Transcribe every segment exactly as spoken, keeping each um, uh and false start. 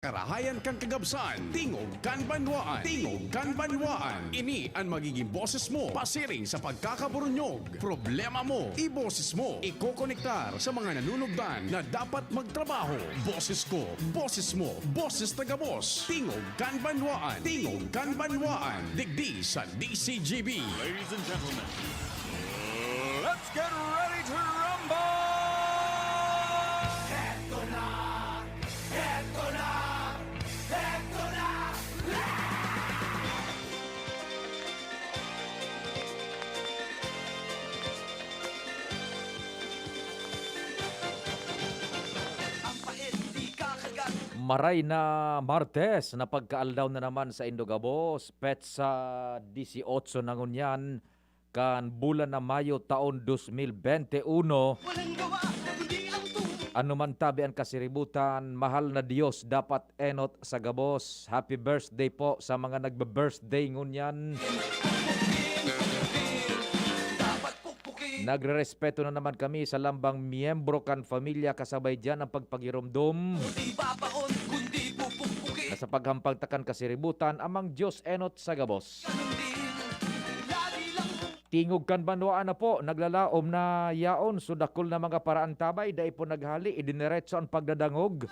Karahayan kan kagabsan, tingog kan banwaan, tingog kan banwaan. Ini an magiging boses mo pasiring sa pagkakaburunyog. Problema mo, iboses mo. Ikokonektar sa mga nanunugdan na dapat magtrabaho. Boses ko, boses mo, boses na gabos. Tingog kan banwaan, tingog kan banwaan. Digdi sa D C G B. Ladies and gentlemen, let's get ready to rumble! Heto na! Heto na! Heto na! Ang pait di kakagat. Maray na Martes na pagkaaldaw na naman sa Indogabos, petsa disiotso na ngunyan kan bulan na Mayo taon dos mil bente uno. Walang gawa, kundi ang tulog. Ano man tabi an kasiributan, mahal na Dios, dapat enot sa gabos. Happy birthday po sa mga nagbe-birthday ngunyan. Dapat pukpukin. Nagrerespeto na naman kami sa lambang miyembro kan pamilya, kasabay diyan ang pagpagiromdom. Di babaon, kundi pupukpukin. Na sa paghampang ta kan kasiributan, amang Dios enot sa gabos. Ganun din, lagi lang. Tingog kan banwaan na po, naglalaom na yaon, so dakul na mga paraan tabay, dai po naghali, idineretso an pagdadangog.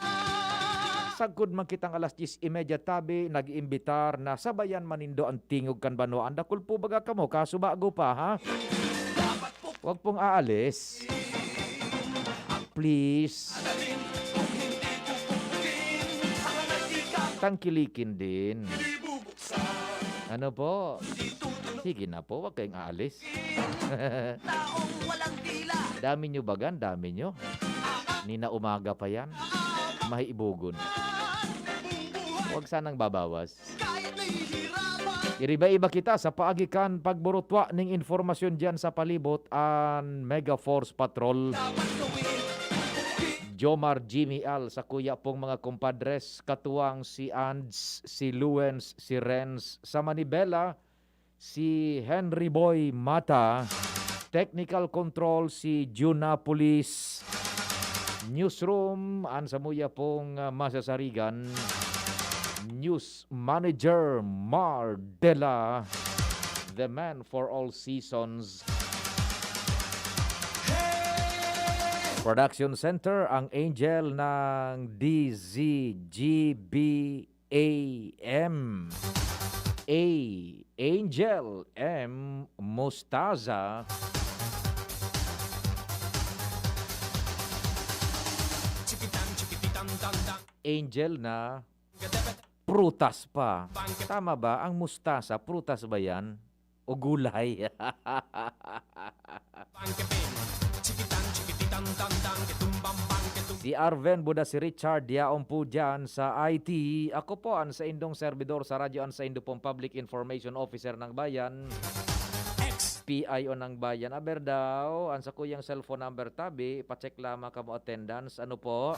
Sagkod man kitang alas dyes y media tabi, nag-iimbitar na sabayan man nindo an tingog kan banwaan. Dakul po baga kamo, kaso bago pa, ha? Wag pong aalis. Please. Tangkilikin din. Ano po? Sige na po, wag kayong aalis. Taong walang dila. Dami nyo baga, dami nyo. Nina umaga pa yan. Mahiibogon. Wag sanang babawas. Kahit nahihirapan. Iriba-iba kita sa paagi kan pagburutwa ning informasyon diyan sa palibot, an Mega Force Patrol. Dapat gawin. Jomar, Jimmy Al, sa kuya pong mga compadres, katuwang si Ands, si Luens, si Renz, sa manibela, si Henry Boy Mata, technical control si Junapolis, newsroom, an samuya pong, ah, masasarigan, news manager Mar Dela, the man for all seasons. Production Center, ang angel ng D Z G B A M. A, Angel M Mostaza. Angel na prutas pa. Tama ba? Ang mustasa, prutas ba yan? O gulay? Si Arven Buda, si Richard, yaon po dyan sa I T. Ako po, ang saindong servidor sa radyo, ang saindo pong Public Information Officer ng Bayan. Ex. P I O ng Bayan. Aber daw, ang sakuyang cellphone number tabi, pa-check lamang kamo attendance. Ano po?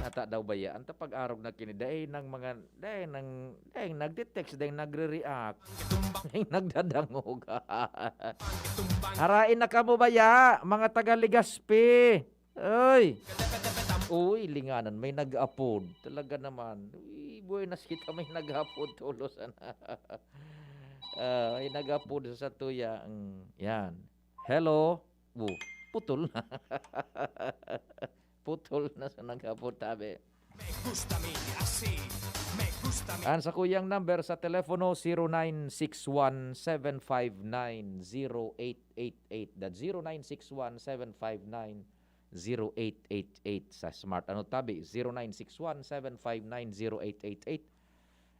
Nata daw ba yan? Ta pag-arog na kini, dai nang mga, dai nang, dai nagte-text, dai nagre-react, dai nagdadangog. Harain na kamo baya, mga taga Legazpi. Oy! Uy, linganan, may nag-apod. Talaga naman. Uy, buenas kita, may nag-apod, tulos, ana. Ah, may nag-apod sa satuya. Mm, yan. Hello? Oh, putol na. Putol na sa nag-apod, tabi. Me gusta mi, así, me gusta mi. Ang sakuyang number sa telepono, zero nine six one seven five nine zero eight eight eight. That's zero nine six one seven five nine zero eight eight eight. Sa Smart, ano tabi? Zero nine six one seven five nine zero eight eight eight.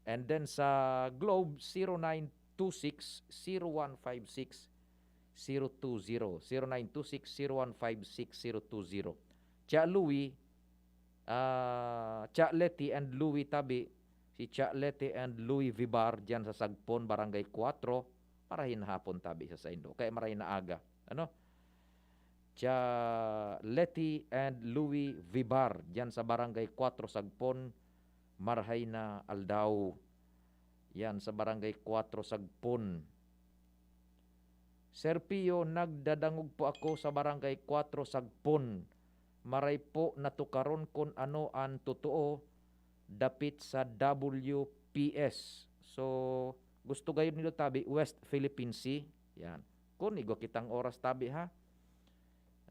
And then sa Globe, zero nine two six zero one five six zero two zero. Zero nine two six zero one five six zero two zero. Tia Louie, ah, Tia Leti and Louie tabi, si Tia Leti and Louie Vibar diyan sa Sagpon, Barangay Cuatro, marahay na hapon tabi sa saindo. Kaya marahay na aga. Ano? Tia Leti and Louie Vibar diyan sa Barangay Cuatro Sagpon, marahay na aldaw. Yan, sa Barangay Cuatro Sagpon. Sir Pio, nagdadangog po ako sa Barangay Cuatro Sagpon. maray po na tukaron kun ano an totoo dapit sa W P S. So, gusto gayod nindo tabi, West Philippine Sea. Yan. Kun igwa kitang oras tabi, ha?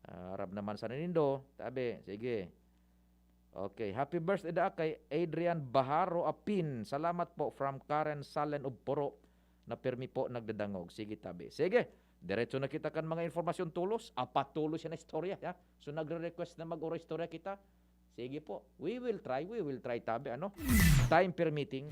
Ah, arab naman sana nindo, tabi. Sige. Okay. Happy birthday daa kay Adrian Baharo Apin. Salamat po from Karen Salen of Poro na pirmi po nagdadangog. Sige, tabi. Sige. Diretso na kita kan mga informasyon tulos. Apat tulos yan na istorya, ha? So, nagre-request na mag-oro istorya kita. Sige po. We will try, we will try, tabi, ano? Time permitting.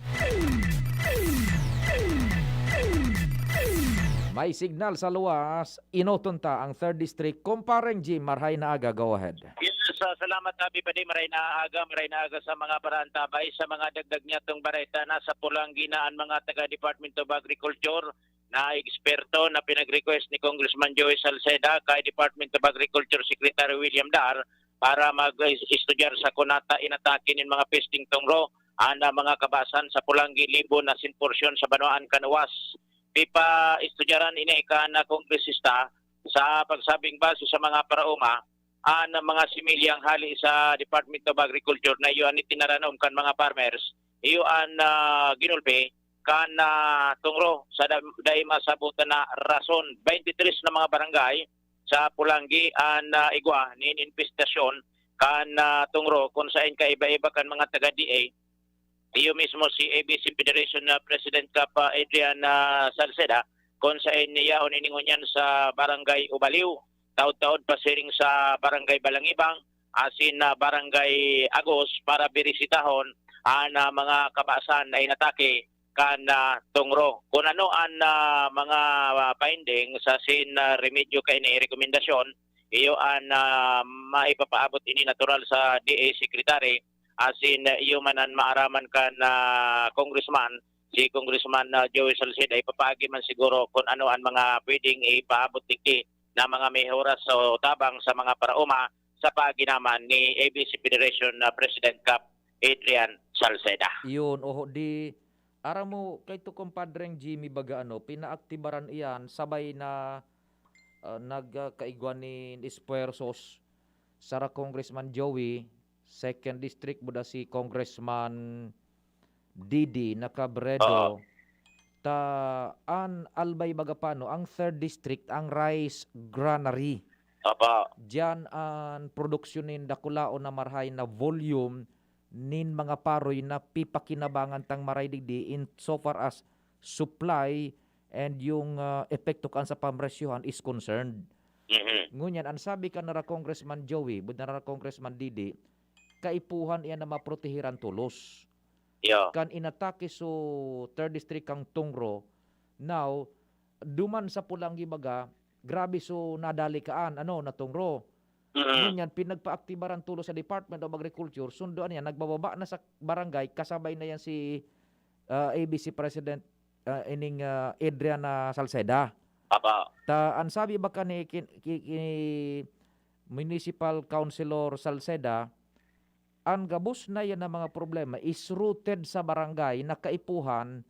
May signal sa luwas, enoton ta ang third District. Kumpareng Jim, marhay na aga, go ahead. Yes, ah, salamat, Abi Padi. Maray na aga, maray na aga sa mga paraantabay, sa mga dagdag niya tong bareta na sa Pulanggi na ang mga taga Department of Agriculture na eksperto na pinag-request ni Congressman Joey Salceda kay Department of Agriculture Secretary William Dar para mag-estudyar sa kunata inatake nin mga pesting tungro ang, ah, mga kabasan sa Pulanggi, Libon asin porsyon sa banwaan kan Uwas. Pipaestudyaran ini kan, ah, kongresista sa pagsabing base sa mga paraoma, an mga similyang hali sa Department of Agriculture na iyo an itinaranom kan mga farmers, iyo an, ah, ginulpi kan, ah, tungro sa da-, dai masabutan na rason. Twenty-three na mga barangay sa Pulanggi an, ah, igwa nin impestasyon kan, ah, tungro, kun saen kaiba-iba kan mga taga D A, iyo mismo si A B C Federation na President Kap, ah, Adrian, ah, Salceda, kun saen niya yaon ini ngunyan sa Barangay Ubaliw, taod-taod pasiring sa Barangay Balangibang, asin na Barangay Agos para birisitahon an, ah, mga kabasan na inatake kan, ah, tungro. Kun ano an, ah, mga, ah, findings asin, ah, remedyo kaini, rekomendasyon, iyo an, ah, maipapaabot ini natural sa D A Secretary, asin, ah, iyo man an maaraman kan, ah, Congressman, si Congressman, ah, Joey Salceda, ipapaagi man siguro kun ano an mga pwedeng ipaabot digdi na mga mehoras o tabang sa mga paraoma sa paagi naman ni A B C Federation, ah, President Kap Adrian Salceda. Yun, oho, di, aram mo, kay to, Compadreng Jimmy, baga ano, pinaaktibaran iyan, sabay na, ah, nag, ah, kaigwa nin esfuerzos, sara Congressman Joey, Second District, buda si Congressman Didi na Cabredo, Oo. ta an Albay, baga pano, ang Third District, ang rice granary. Apa. Diyan an produksyon nin dakulaon na marhay na volume nin mga paroy na pipakinabangan tang maray digdi in so far as supply and yung, ah, epekto kan sa pamresyohan is concerned. Mhm. Ngunyan, an sabi kan nara Congressman Joey, bud nara Congressman Didi, kaipuhan iyan na maprotehiran tolos. Yeah. Kan inatake so Third District kang Tungro, now, duman sa Pulanggi baga, grabe so nadalikaan, ano, na Tungro. Mm. Ngunyan, pinagpaaktibaran tolos sa Department of Agriculture, sundo niya, nagbababa na sa barangay, kasabay na yan si, ah, A B C President, ah, ining, ah, Adrian, ah, Salceda. Apa. Ta, an sabi baka ni kin-, ki-, ki-, Municipal Councilor Salceda, an gabos na yan na mga problema is rooted sa barangay na kaipuhan,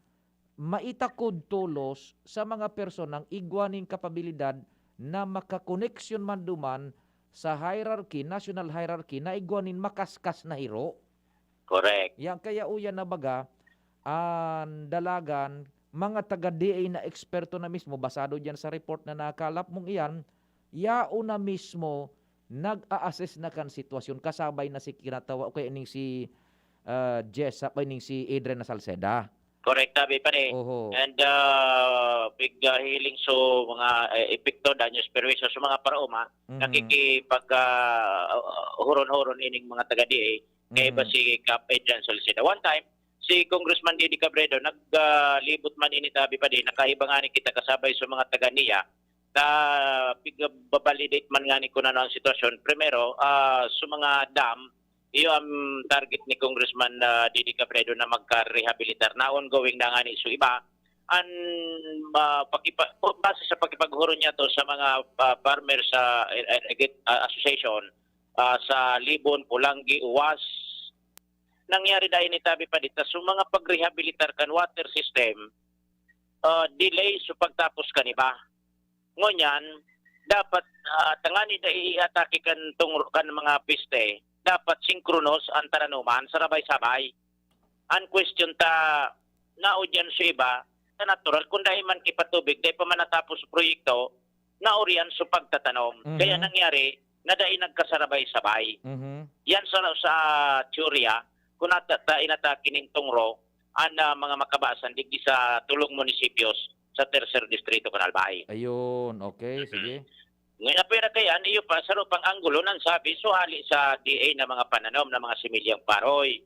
maitakod tolos sa mga personang igwa nin kapabilidad na makakoneksyon man duman sa hierarchy, national hierarchy, na igwa nin makaskas na hiro. Correct. Yan kaya uyan na baga, an dalagan, mga taga D A na eksperto na mismo, basado diyan sa report na nakalap mong iyan, yaon na mismo nag-a-assess na kan sitwasyon, kasabay na si kinatawa, o kaya ining si, ah, Jessa, pa ining si Adrian na Salceda. Correct, sabi pa ni. Oho. And, ah, big, ah, healing so mga, eh, epekto, daños perwisyo sa mga paraoma, Mhm. nakikipag, ah, huron-huron ining mga taga D A, kaiba Mhm. si Kap Adrian Salceda. One time, si Congressman Didi Cabredo, nag, ah, libot man ini, tabi pa di, nakaiba nga ni kita kasabay sa mga taga niya, ta, pigbabalidate man nga ni kung ano ang sitwasyon. Primero, ah, sa mga dam, iyo ang target ni Congressman, ah, Didi Cabredo na magka-rehabilitar. Na ongoing na nga ni so iba, an, ah, pakipa-, base sa pakipaghuron niya to sa mga, ah, farmers sa, eh, eh, ah, association, ah, sa Libon, Pulanggi, Uwas, nangyari dahil ni tabi pa dito, so mga pagrehabilitar kan water system, ah, delay sa pagtapos kan iba. Ngunyan, dapat, ah, tangani dai iatake kan tungro-, kan mga peste, dapat sinkronos an taranuman, sarabay-sabay. An question ta, naudyan sa iba, sa natural, kung dai man kipatubig, dai pa man natapos proyekto, naurian sa pagtatanom. Mhm. Kaya nangyari na dai nagkasarabay-sabay. Mhm. Yan sa, sa teorya, kung nata-, ta-, inatake nin tungro, an, ah, mga makabasan digdi sa tulong munisipyos sa Tercer Distrito kan Albay. Ayun, okay, sige. Ngayon, apwera kaya, iyo pa, sa rupang anggulo nang sabi, so hali sa D A na mga pananom na mga similyang paroy.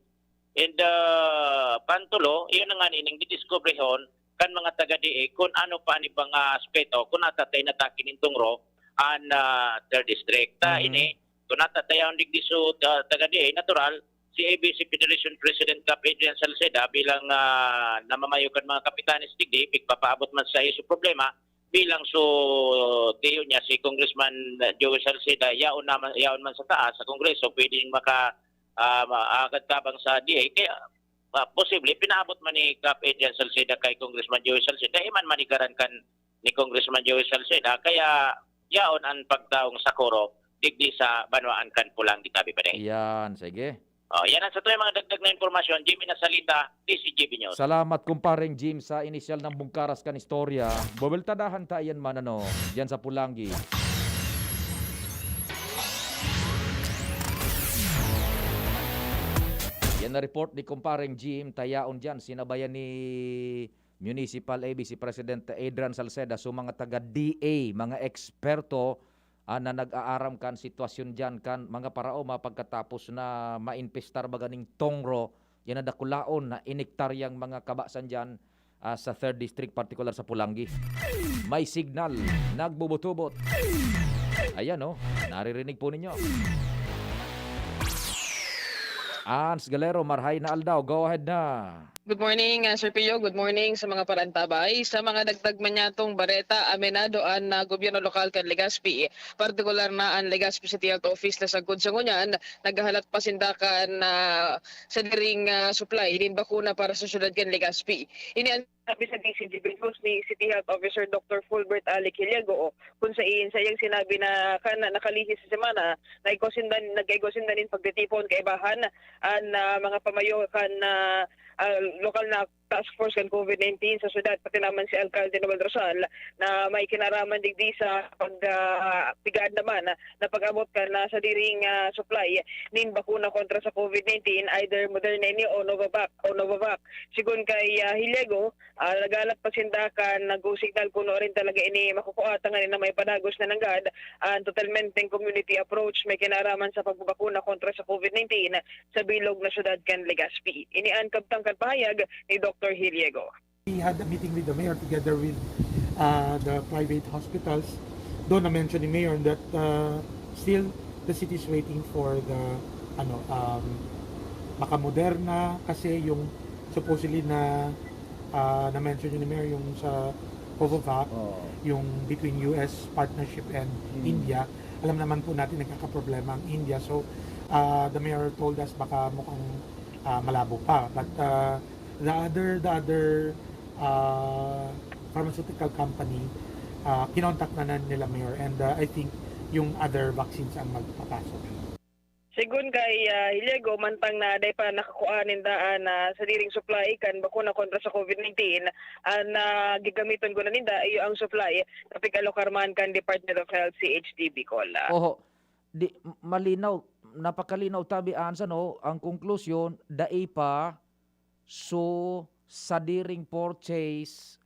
And, ah, pantulo, iyon na nga nining didiskubrehon kan mga taga D A kung ano pa an ibang, ah, aspeto, kung natatay na takin nin tungro an, ah, third district. Ta Mhm. ini, kung natatay ang digdi so, ah, taga D A, natural, si A B C Federation President Kap Adrian Salceda bilang, ah, namamayo kan mga kapitanes digdi, pigpapaabot man sa iso problema, bilang so tiyo niya si Congressman Joey Salceda, yaon naman, yaon man sa taas sa Kongreso, pwedeng maka, ah, maagad tabang sa D A. Kaya, ah, posible, pinaabot man ni Kap Adrian Salceda kay Congressman Joey Salceda, iman manigaran kan ni Congressman Joey Salceda, kaya yaon an pagtaong sakuro digdi sa banwaan kan Pulang di tabi pa din. Yan, sige. Oh, yan ang sa tuwing mga dagdag na impormasyon. Jimmy Nasalita, D C G B News. Salamat, kumpareng Jim, sa inisyal ng bungkaras kan istorya. Bubultadahan ta iyan man, ano, diyan sa Pulanggi. Yan na report ni kumpareng Jim, tayaon diyan, sinabayan ni Municipal A B C President Adrian Salceda, so mga taga D A, mga eksperto, ah, na nag-aaram kan sitwasyon diyan kan mga paraoma pagkatapos na mainpestar baga ning tongro, yan na dakulaon na inektaryang mga kabasan diyan, ah, sa third District, partikular sa Pulanggi. May signal, nagbubutubot. Ayan, oh, naririnig po ninyo. Ans Galero, marhay na aldaw. Go ahead na. Good morning, ah, Sir Pio. Good morning sa mga parantabay. Sa mga dagdag man niyatong bareta, aminado an, ah, gobyerno lokal kan Legazpi, partikular na an Legazpi City Health Office na sagkod sa ngunyan, naghahalat pa sinda kan, ah, sadiring, ah, supply nin bakuna para sa syudad kan Legazpi. Ini an sabi sa D C G B News ni City Health Officer Doctor Fulbert Alic Hiliago, kung sa in, sa iyang sinabi na kan nakalihis na semana, nag-igwa sinda, nag-igwa sinda nin pagtitipon kaibahan an, ah, mga pamayo kan, ah, ah, lokal na task force kan COVID nineteen sa syudad, pati naman si Alcalde Noel Rosal na may kinaraman digdi sa pag, ah, pigaan naman na pag-abot kan, ah, sadiring, ah, supply nin bakuna kontra sa COVID nineteen, either Moderna ini o Novavax, o Novavax. Sigon kay, ah, Hiliago, ah, naghahalat pa sinda kan nag-o-signal kun nuarin talaga ini makukua tanganing na may padagos na nanggad an totalmenteng community approach may kinaraman sa pagbabakuna kontra sa COVID nineteen sa bilog na syudad kan Legazpi. Ini an kabtang kan pahayag ni Doktor Hiliego. We had a meeting with the mayor together with, uh, the private hospitals. Doon na-mention ni Mayor that, uh, still the city is waiting for the, ano, um, baka Moderna kasi yung supposedly na, uh, na-mention ni Mayor yung sa Covovac, Oo. yung between U S partnership and Hmm. India. Alam naman po natin nagkakaproblema ang India. So, uh, the mayor told us baka mukhang, uh, malabo pa. But, uh, the other, the other, uh, pharmaceutical company, uh, kinontak na, na nila Mayor. And, uh, I think yung other vaccines ang magpapasok. Sigon kay, ah, Hiliego, mantang na dai pa nakakua ninda an, ah, sadiring supply kan bakuna kontra sa COVID nineteen, an, ah, gigamiton ko na ninda iyo ang supply na pig-alokar man kan Department of Health, C H D Bicol. Oho. Di, m-, malinaw, napakalinaw tabi an sa, no, ang konklusyon, dai pa. So, sadiring purchase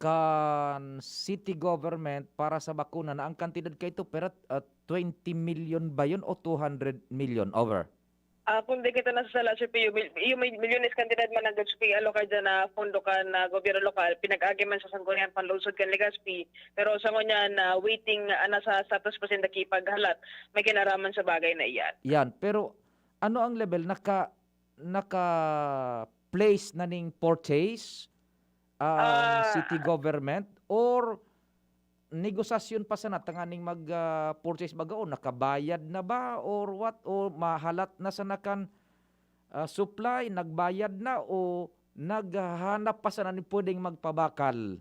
kan city government para sa bakuna na ang kantidad kaito pera, ah, twenty million ba yun o two hundred million? Over? Ah, kung di kita nasasala, Sir Pio, mil-, yung may milyones kantidad man ang Legazpi alokar dyan na pondo kan, ah, gobyerno lokal, pinag-agi man sa Sangguniang Panlungsod kan Legazpi, pero sa ngunyan, ah, waiting, ah, nasa status pa sinda kipaghalat, may kinaraman sa bagay na iyan. Yan, pero ano ang level? Naka-, naka-place na ning purchase ang Ah. city government or negosasyon pa sana tanganing mag, ah, purchase baga o nakabayad na ba or what? O mahalat na sana kan, ah, supply, nagbayad na o naghahanap pa sana nin pwedeng magpabakal?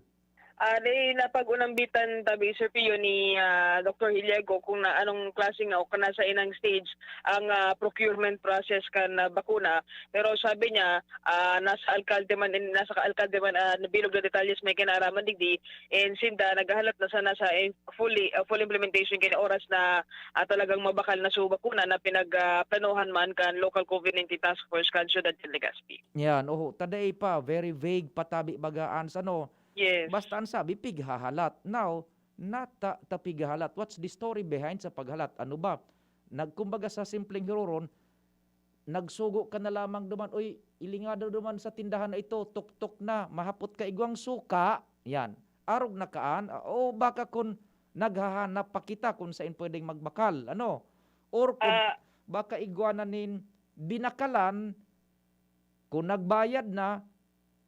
Ah, dai napag-unambitan tabi, Sir Pio, ni, ah, Doktor Hiliego kung na anong klaseng o kung nasa inang stage ang, ah, procurement process kan, ah, bakuna. Pero sabi niya, ah, nasa alkalde man, nasa alkalde man, ah, bilog na detalyes may kinaaraman digdi, and sinda naghahalat na sana sa in-, fully, ah, full implementation kaya oras na, ah, talagang mabakal na so bakuna na pinag, ah, planohan man kan local COVID nineteen task force kan siyudad kan Legazpi. Yan, oho, ta dai pa, very vague pa tabi baga an sa ano. Yes. Basta an sabi, pighahalat. Now, nata ta pighahalat. What's the story behind sa paghalat? Ano ba? Nag-, kumbaga sa simpleng hiroron, nagsugo ka na lamang duman, "Uy, ilinga daw duman sa tindahan na ito, tuktok na, mahapot ka igwang suka." Yan. Arog na kaan? Ah, o baka kun naghahanap pa kita kun sain pwedeng magbakal, ano? Or kun Ah. baka igwa na nin binakalan, kun nagbayad na,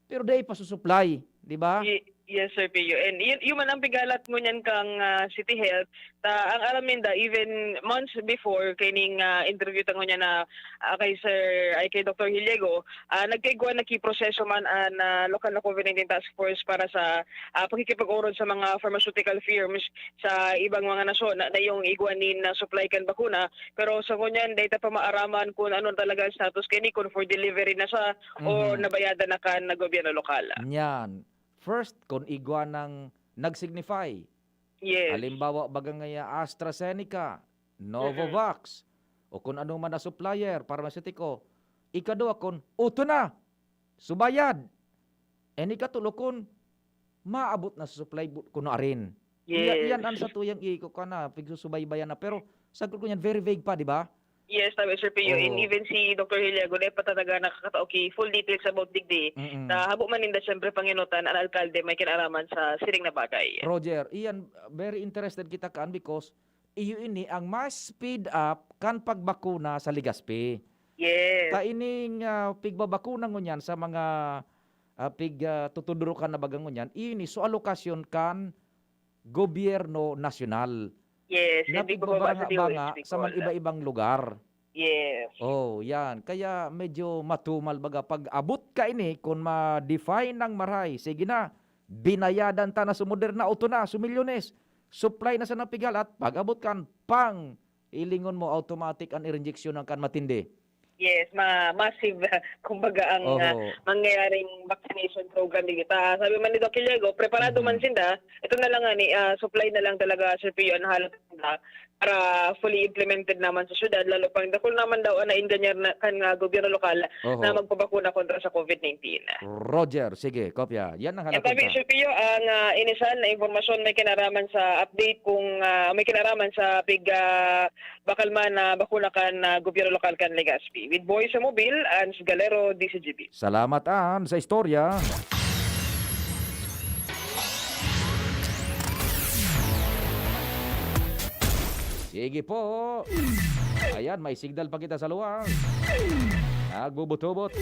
pero dai pa susuplay, di ba? Ye-, yes, Sir Pio. And yun, yun man ang pigalat ngunyan kang, ah, City Health. Ta, ang aram ninda, even months before, kaining, ah, interview ta ngunyan na, ah, kay Sir, ay, kay Doktor Hiliego, ah, nagkaigwa, nagkiproseso man an, ah, lokal na COVID nineteen task force para sa, ah, pakikipag-orod sa mga pharmaceutical firms sa ibang mga nasyon na, na yung igwa nin, ah, supply kan bakuna. Pero sa ngunyan, dai ta pa maaraman kung ano talaga ang status kaini, kung for delivery na siya o Mm. nabayadan na kan gobyerno lokal. Nyan. First, kung igwa nang nag-signify. Yes. Halimbawa, baga ngaya AstraZeneca, Mm-mm. Novavax, o kung ano man na supplier, parmasitiko. Ikaduwa, kung uto na, subayad. And ikatulo, kung maabot na sa supply bu-, kuno arin. Iya, Yes. iyan an satuyang i-, kukuha na, pigsusubaybayan na. Pero sagkod ko niyan, very vague pa, di ba? Yes, tama, Sir Pio. And Oo. even si Doktor Hiliago, dai pa talaga nakakatao ki full details about digdi. Mm-mm. Sa habo man ninda, siyempre, panginutan, ang alkalde may kinaraman sa siring na bagay. Roger, iyan, very interested kita kaan because iyo ini ang mas speed up kan pagbakuna sa Legazpi. Yes. Ta ining, ah, pigbabakuna ngunyan sa mga, ah, pig, ah, tutudurukan na baga ngunyan, ini so alokasyon kan gobyerno nasyonal Yes, na hindi ko mabasa sa pigbabanga-banga D O H sa mga Bicol. iba-ibang lugar. Yes. Oh, yan. Kaya medyo matumal baga pag abot kaini kun ma-define ng maray. Sige na, binayadan ta na, sumoder na, auto na, sumilyones. Supply na sa napigal at pag abot kan pang, ilingon mo, automatic an irinjeksyon ng kan matindi. Yes, ma-, massive, kumbaga, ang, ah, Oho. mangyayaring vaccination program dito. Ah, sabi man ni Doc Hiliago, preparado man Mhm. sinda. Ito na lang nga ni, ah, supply na lang talaga, Sir Pio, ang halat nila para fully implemented naman sa syudad, lalo pang dakul naman daw ang naenganyar na kan, ah, gobyerno lokal Oho. na magpabakuna kontra sa COVID nineteen. Roger, sige, kopya. Yan ang Yan halat tabi, nila. Sir Pio, ang, ah, inisal na impormasyon may kinaraman sa update kung, ah, may kinaraman sa pig, ah, bakal man na bakuna kan, ah, gobyerno lokal kan Legazpi. With Boy sa Mobil, Ans Galero, D C G B. Salamat, Ans, sa istorya. Sige po. Ayan, may signal pa kita sa luwang. Nagbubutubot.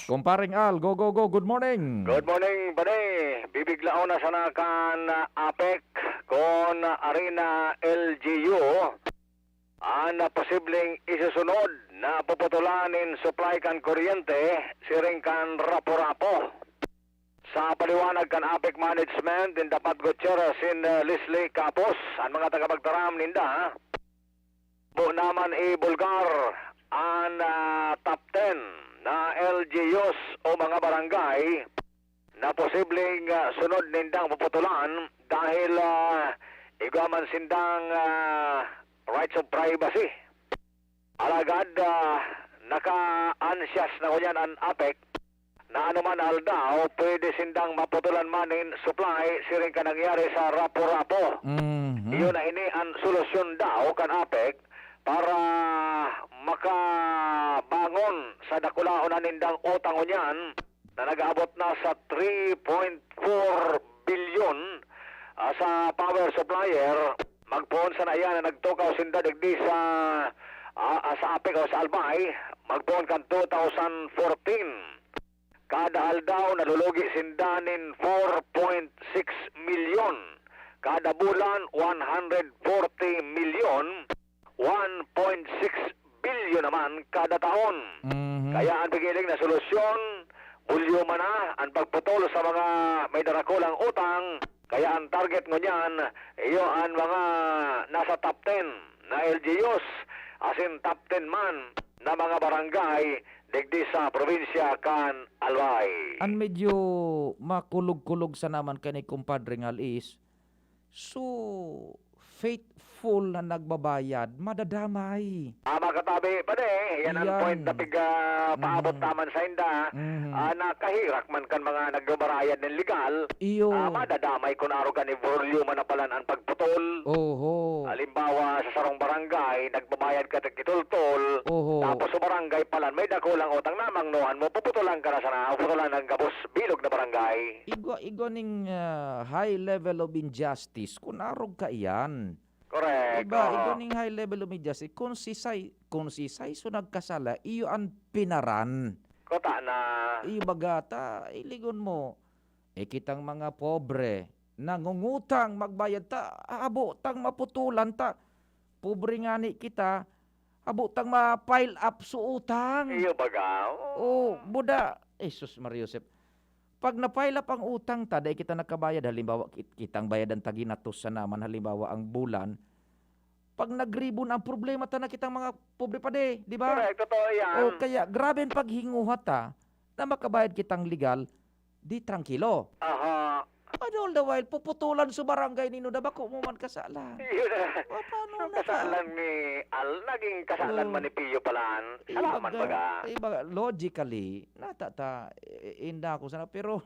Kumparing Al, go, go, go. Good morning. Good morning, pare. Bibiglaon na sana kan, ah, APEC kon ari na L G U an posibleng isusunod na puputulan nin supply kan kuryente siring kan Rapu-Rapu. Sa paliwanag kan APEC Management, ninda Pat Gutierrez and, uh, Leslie Capos, an mga tagapagtaram ninda, habo naman ibulgar an, ah, top ten na L G Us o mga barangay na posibleng, ah, sunod nindang puputulan dahil, ah, igwa man sindang, ah, rights of privacy. Alagad, ah, naka-anxious na ngunyan an APEC na anuman aldaw, pwede sindang maputulan man nin supply siring kan nangyari sa Rapu-Rapu. Mhm. Iyo na ini an solusyon daw kan APEC para makabangon sa dakulaon na nindang utang ngunyan na nag-aabot na sa three point four bilyon, ah, sa power supplier. Magpoon sana iyan na nagtukaw sinda digdi sa, ah, ah, sa APEC o sa Albay, magpoon kan two thousand fourteen. Kada aldaw, nalulugi sinda nin four point six milyon. Kada bulan, one hundred forty milyon. one point six bilyon naman kada taon. Mhm. Kaya ang pigiling na solusyon, bulyo man na ang pagputol sa mga may darakulang utang. Kaya ang target ngunyan, iyo ang mga nasa top ten na L G Us, asin top ten man na mga barangay digdi sa probinsya kan Albay. An medyo makulog-kulog sana man kani, Kumpadre Ngal, is, so, faithful na nagbabayad, madadamay. Ah, makatabi pa di, yan ang Yan. point na piga paabot Mhm. naman sa inda. Mhm. Ah, nakahirak man kan mga nagbabarayad ng legal. Iyo. Ah, madadamay kun arog kan iburyo man na palan ang pagputol. Oho. Halimbawa, sa sarong barangay, nagbabayad ka tagkitultol. Oho. Tapos sa barangay palan, may dakulang utang na mangnohan mo, puputulan ka na sana, puputulan ng gabos, bilog na barangay. Igwa, igwa ning, ah, high level of injustice, kun arog kaiyan. Correct, Diba, oo. Igwa ning high level of injustice, kun sisay, kun sisay so nagkasala, iyo an pinaran. Kota na. Iyo baga ta, iligon mo, eh, kitang mga pobre, nangungutang, magbayad ta, habo tang maputulan ta. Pobre ngani kita, habo tang ma-pile up so utang. Iyo baga, oo. Oh, buda. Jesus Maria Josep. Pag na-pile up ang utang ta, dai kita nakabayad, halimbawa, kit-, kitang bayadan ta ginatos sana man, halimbawa, ang bulan, pag nag-rebound ang problema ta na kitang mga pobre pa di, di ba? Correct, totoo yan. O kaya, grabe ang paghinguha ta na makabayad kitang legal, di trangkilo. Aha. But all the while, puputulan sa barangay nino na bako mo man kasalan. Yun na. Pa-, paano Ang na ka? kasalan ni Al, naging kasalan Oh. man ni Pio palan. Iba Salamat ga-, baga. iba, logically, nata ta, i-, inda ko sana, pero,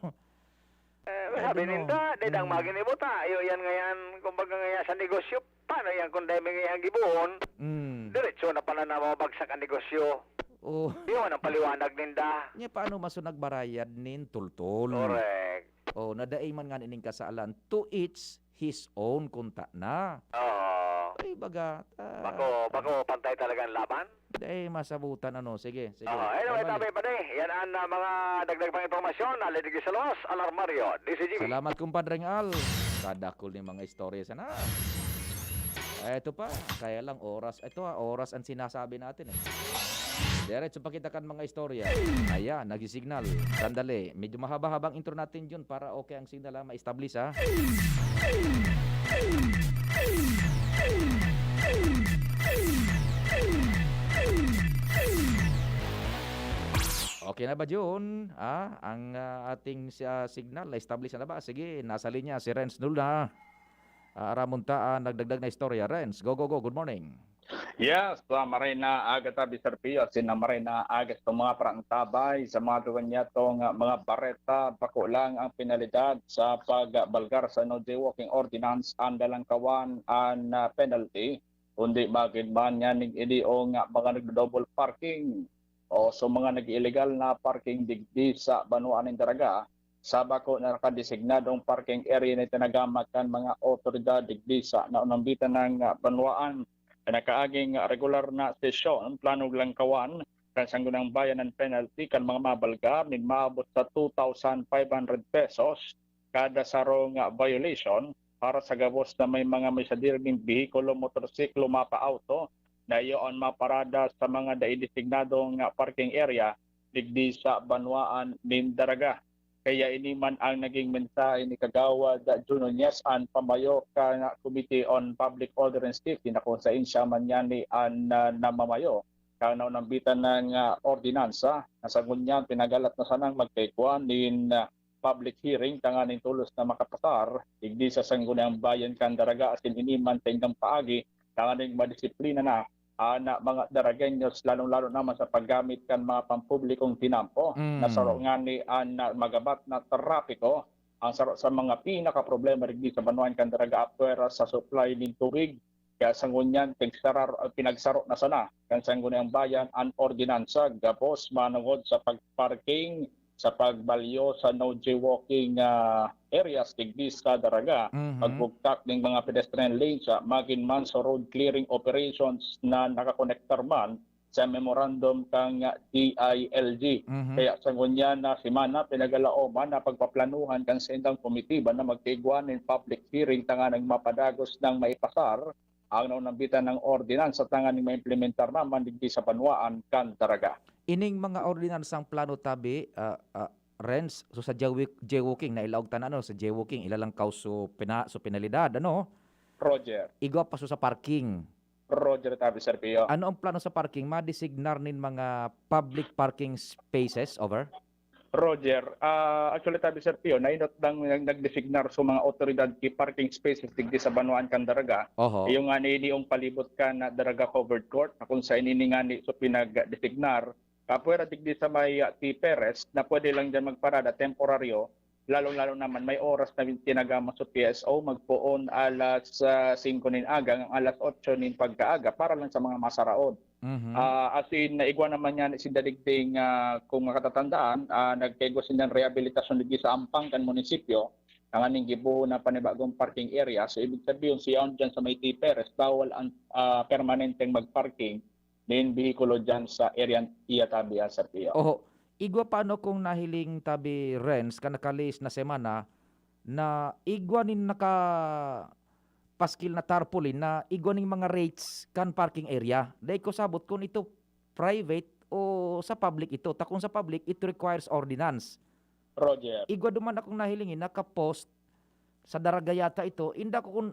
Eh, I sabi don't know. ninda, dai dang Mm. maginibo ta. Iyo yan ngayan, kumbaga ngayan sa negosyo, paano yan kung dai may ngayang gibohon? Mm. Diretso na pala na mabagsak ang negosyo. Oh. Yun ang paliwanag ninda. Nya, paano maso nagbarayad nin tultol? Correct. Oh, na dai man ngani ning kasalan. To each his own, kunta na. Oo. Ay, baga, ah, Bako, bako, pantay talaga ang laban? Dai masabutan, ano. Sige, sige. Oo, anyway, Bye-bye. tabi pa di. Yan ang, ah, mga dagdag pang impormasyon. Alin digdi sa Los, Alarmario, D C G B. Salamat, Kumpadreng Al. Kadakul ning mga istorya sana. Eto pa, kaya lang oras. Ito, ah, oras ang sinasabi natin, eh. Diretso pa kita kan mga istorya. Ayan, nagsi-signal. Sandali, medyo mahaba-habang intro natin yun para okay ang signal, ah, ma-establish, ah. Okay na ba, Jun? Ah, ang, ah, ating si-, ah, signal, na-establish na ba? Sige, nasa linya si Renz Luna. Ah, aramon ta, ah, nagdagdag na istorya. Renz, go, go, go. Good morning. Yes, ah, maray na aga ta, Mister Pio, asin na maray na aga sa mga parantabay, sa mga duwa niya tong, ah, mga bareta, bako lang ang penalidad sa pagbalgar sa no jaywalking ordinance, ang dalangkawan, an, ah, penalty, kundi magin man niya ning ini o nga mga nagdo-double parking o so mga nag-ilegal na parking digdi sa banwaan nin Daraga, sa bako na nakadesignadong parking area na itinagama kan mga awtoridad digdi sa naunambitan ng, ah, banwaan. Nakaaging, ah, regular na sesyon, planong langkawan kan Sangguniang Bayan ang penalty kan mga mabalga nin maabot sa two thousand five hundred pesos kada sarong, ah, violation para sa gabos na may mga may sadiri nin behikulo, motorsiklo, mapa, auto na iyo an maparada sa mga dai designadong, ah, parking area digdi sa banwaan nin Daraga. Kaya ini man ang naging mensahe ni Kagawad Jun Nuñez, an pamayo kan Committee on Public Order and Safety, na kung saen siya man niyan ni an, ah, namamayo kan naunambitan ng, ah, ordinansa, na sa ngunyan pinagalat na sanang magkaigwa nin, ah, public hearing tanganing tolos na makapasar digdi sa Sangguniang Bayan kan Daraga asin ini man saindang paagi tanganing madisiplina na an mga Daragueños, lalong-lalo naman sa paggamit kan mga pampublikong tinampo, na Mm. saro ngani an magabat na trapiko, ang saro sa mga pinakaproblema digdi sa banwaan kan Daraga apwera sa supply nin tubig. Kaya sa ngunyan, pinagsara-, pinagsaro na sana kan Sangguniang Bayan an ordinansa gabos manongod sa pagparking, sa pagbalyo sa no jaywalking, ah, areas digdi sa Daraga, Mhm. pagbugtak ning mga pedestrian lanes, ah, magin man sa road clearing operations na nakakonektar man sa memorandum kang D I L G. Mhm. Kaya sa ngunyan na semana, pinagalaoman na pagpaplanuhan kan saindang komitiba na magkaigwa nin public hearing tanganing mapadagos nang maipasar ang naunambitan ng ordinansa tanganing maimplementar naman digdi sa banwaan kan Daraga. Ining mga ordinansang plano tabi, ah, ah, Renz, so sa jaywalk-, jaywalking, nailaog ta na, ano, sa jaywalking, ilalangkaw so pina-, so penalidad, ano? Roger. Igwa pa so sa parking. Roger tabi, Sir Pio. Ano ang plano sa parking? Madesignar nin mga public parking spaces, over? Roger, ah, actually, tabi, Sir Pio, nainot lang nag-, nagdesignar sa mga otoridad ki parking spaces digdi sa banwaan kan Daraga. Oho. Iyo nga ni, ini ang palibot kan Daraga Covered Court, na kung sa ini ngani so pinagdesignar, kapwera digdi sa may, ah, T. Perez, na pwede lang dyan magparada temporaryo, lalong-lalo naman may oras na tinagama sa P S O, magpoon alas, ah, singko nin aga, ang alas otso nin pagkaaga, para lang sa mga masaraon. Mhm. Ah, as in, naigwa naman yan si Dadigding, ah, kung makatatandaan, ah, nagkaigwa sinda ng rehabilitasyon digdi sa ampang kan munisipyo, tanganing gibohon na panibagong parking area. So, ibig sabihin, siya on dyan sa may T. Perez, bawal ang, ah, permanenteng magparking nin behikulo dyan sa area iya tabi, ah, Sir Pio. Oho. Igwa pa, ano, kung nahiling tabi, Renz, kan nakalihis na semana, na igwa nin naka paskil na tarpaulin na igwa ning mga rates kan parking area. Dai ko sabot kun ito private o sa public ito. Ta kun sa public, it requires ordinance. Roger. Igwa duman akong nahiling, eh, naka-post sa Daraga yata ito. Inda ko kun,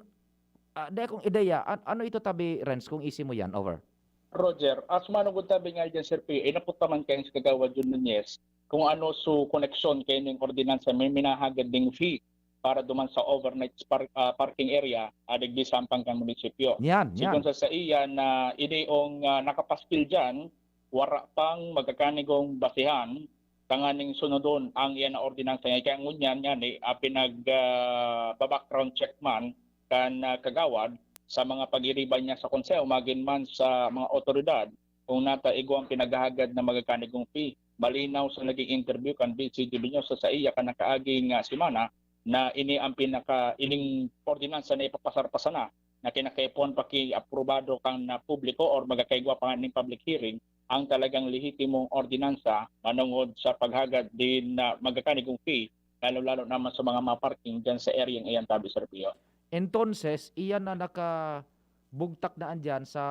ah, dai akong ideya. An-, ano ito tabi, Renz, kung isi mo yan? Over. Roger, as manugod tabi nga dyan, Sir P, inapot naman kayo sa Kagawad Jun Nunez kung ano su koneksyon kayo ning ordinansa may minahagad ding fee para duman sa overnight par-, ah, parking area, ah, digdi sa ampang kan munisipyo. Yan, Sigon yan. sa saiya na ini ong, ah, nakapaskil diyan, wara pang magkakanigong basihan tanganing sunodon ang iyan na ordinansa niya. Kaya ngunyan yan, eh, ah, pinag, ah, ba-background check man kan, ah, kagawad sa mga pag-iriba niya sa konseho, magin man sa mga otoridad, kung nata igwang pinaghahagad na magkakanigong fee. Malinaw sa naging interview kan V C G B News sa saiya kan nakaaging, ah, semana na ini ang pinaka-, ining ordinansa na ipapasar pa sana na kinakaipuhan pa ki-aprobado kan, ah, publiko or magkakaigwa pa nga ning public hearing ang talagang lehitimong ordinansa manongod sa paghagad din na magkakanigong fee, lalo-lalo naman sa mga maparking diyan sa area ng iyan tabi, Sir Pio. Entonces, iyan na nakabugtak na andyan sa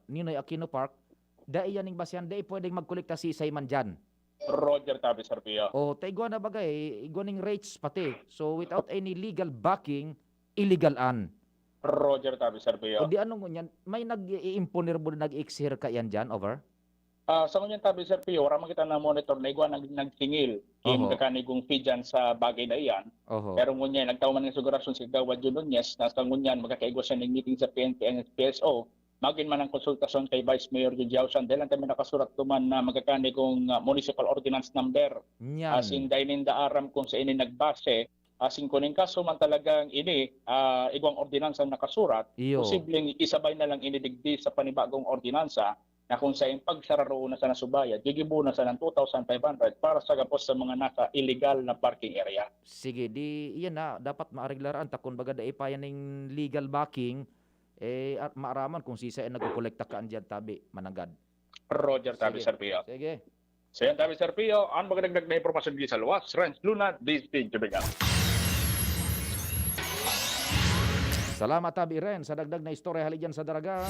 Ninoy Aquino Park, dai yan ning basihan, dai pwedeng magkolekta sisay man dyan. Roger tabi, Sir Pio. O, ta igwa na bagay, igwa ning rates pati. So, without any legal backing, illegal an. Roger tabi, Sir Pio. O di ano ngunyan, may nag-i-imponer mo, nag-i-exer ka yan dyan, over? Ah, sa ngunyan tabi, Sir Pio, wala man kita na-monitor na igwa nag-, nagsingil. Oho. Yung kakanigong fee dyan sa bagay na iyan. Oho. Pero ngunyan, nagtaw man ng sigurasyon si Kagawad Jun Nunez na sa ngunyan, magkakaigwa siya ng meeting sa P N P and P S O. Magin man ang konsultasyon kay Vice Mayor Jun Jiao Shan, dahil ang kami nakasurat duman na magkakanigong, ah, municipal ordinance number. Yan. As in, dahil ninda aram kung sa ini nagbase, as in, kung in kaso man talagang ini, ah, igwang ordinansa ang nakasurat, Iyo. posibleng ikisabay na lang ini digdi sa panibagong ordinansa na kung sa pagsararoon na sa nasubaya, gigibo na sa ng two thousand five hundred para sa gabos sa mga nasa illegal na parking area. Sige, di, iyan na, dapat maareglaraan ta, kun baga dai pa yan ning legal backing, eh, at maaraman kung sisay ang nagkokolekta kan diyan tabi, mananggad. Roger tabi, Sige. Sir Pio. Sige. So yan tabi, Sir Pio, ang magdagdag na impormasyon di sa luwas, Renz Luna, D S T J Bigam. Salamat, tabi, Ren, sa dagdag na istorya hali dyan sa Daraga.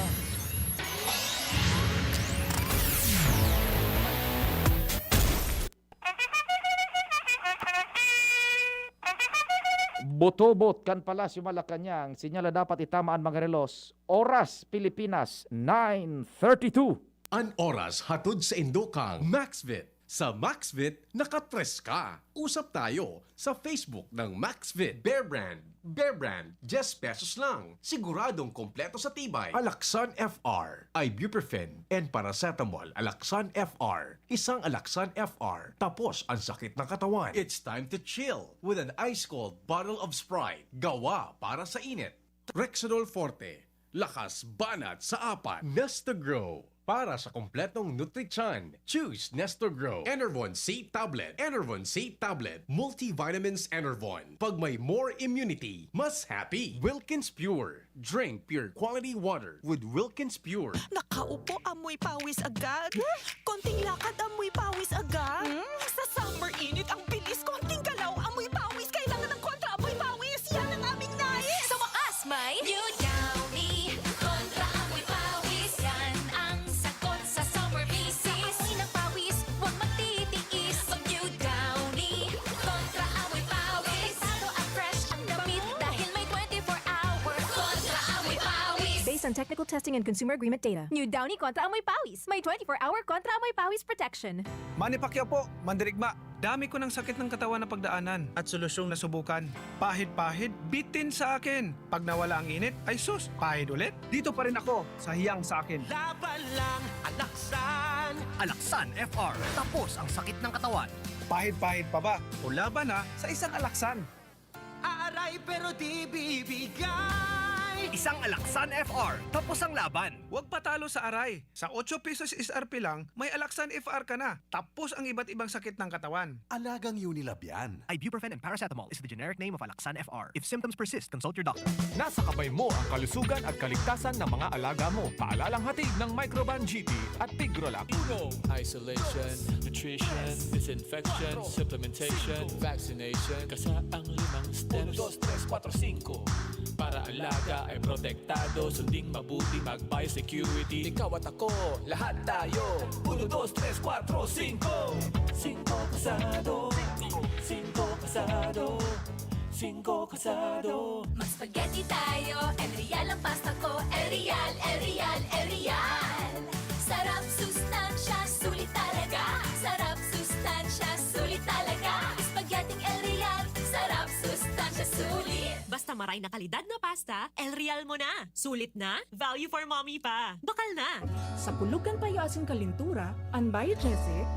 Botobot kan Palasyo Malacañang, sinyal na dapat itama an mga relos. Oras, Pilipinas, nine thirty-two. An oras hatod saindo kan Maxvit. Sa Maxvit, nakatres ka. Usap tayo sa Facebook ng Maxvit. Bear Brand. Bear Brand, diyes pesos lang. Siguradong kompleto sa tibay. Alaxan F R, ibuprofen, and paracetamol. Alaxan F R. Isang Alaxan F R. Tapos ang sakit ng katawan. It's time to chill with an ice cold bottle of Sprite. Gawa para sa init. Rexidol Forte. Lakas banat sa apat. Nestogro. Para sa kompletong nutrisyon, choose Nestogro. Enervon C Tablet. Enervon C Tablet. Multivitamins Enervon. Pag may more immunity, mas happy. Wilkins Pure. Drink pure quality water with Wilkins Pure. Nakaupo, amoy pawis agad. Konting lakad, amoy pawis agad. Hmm? Sa summer init, ang bilis. Konting galaw, amoy pawis. Kailangan ng kontra amoy pawis. Yan ang aming nais. Sa wakas, may New Downy. Technical testing and consumer agreement data. New Downy kontra amoy pawis. May twenty-four hour kontra amoy pawis protection. Manny Pacquiao po, mandirigma. Dami ko ng sakit ng katawan na pagdaanan at solusyong nasubukan. Pahid-pahid, bitin sa akin. Pag nawala ang init, ay sus, pahid ulit. Dito pa rin ako sa hiyang sa akin. Laban lang, Alaksan. Alaksan F R, tapos ang sakit ng katawan. Pahid-pahid pa ba? O laban na sa isang Alaksan. Aaray pero di bibigay. Isang Alaksan F R, tapos ang laban. Huwag patalo sa aray. Sa otso pesos S R P lang, may Alaksan F R ka na. Tapos ang iba't ibang sakit ng katawan. Alagang Unilab yan. Ibuprofen and paracetamol is the generic name of Alaksan F R. If symptoms persist, consult your doctor. Nasa kamay mo ang kalusugan at kaligtasan ng mga alaga mo. Paalalang hatid ng Microban G P at Tigrolac. Uno, isolation, nutrition, disinfection, supplementation, vaccination. Kasa ang limang steps. Uno, dos, tres, kuwatro, singko. Para alaga ay protektado, sunding mabuti, mag-biosecurity. Ikaw at ako, lahat tayo. Uno, dos, tres, kuwatro, singko. Singko kasado. Singko kasado. Singko kasado. Mag-spaghetti tayo, El Real ang pasta ko. El Real, El Real, El Real. Sarap, sustansya, sulit talaga. Sarap, sustansya, sulit talaga. Spaghetti El Real. Sarap, sustansya, sulit. Basta maray na kalidad na pasta, El Real mo na. Sulit na, value for mommy pa. Bakal na! Sa pulog kan payo asin kalintura, an Biogesic,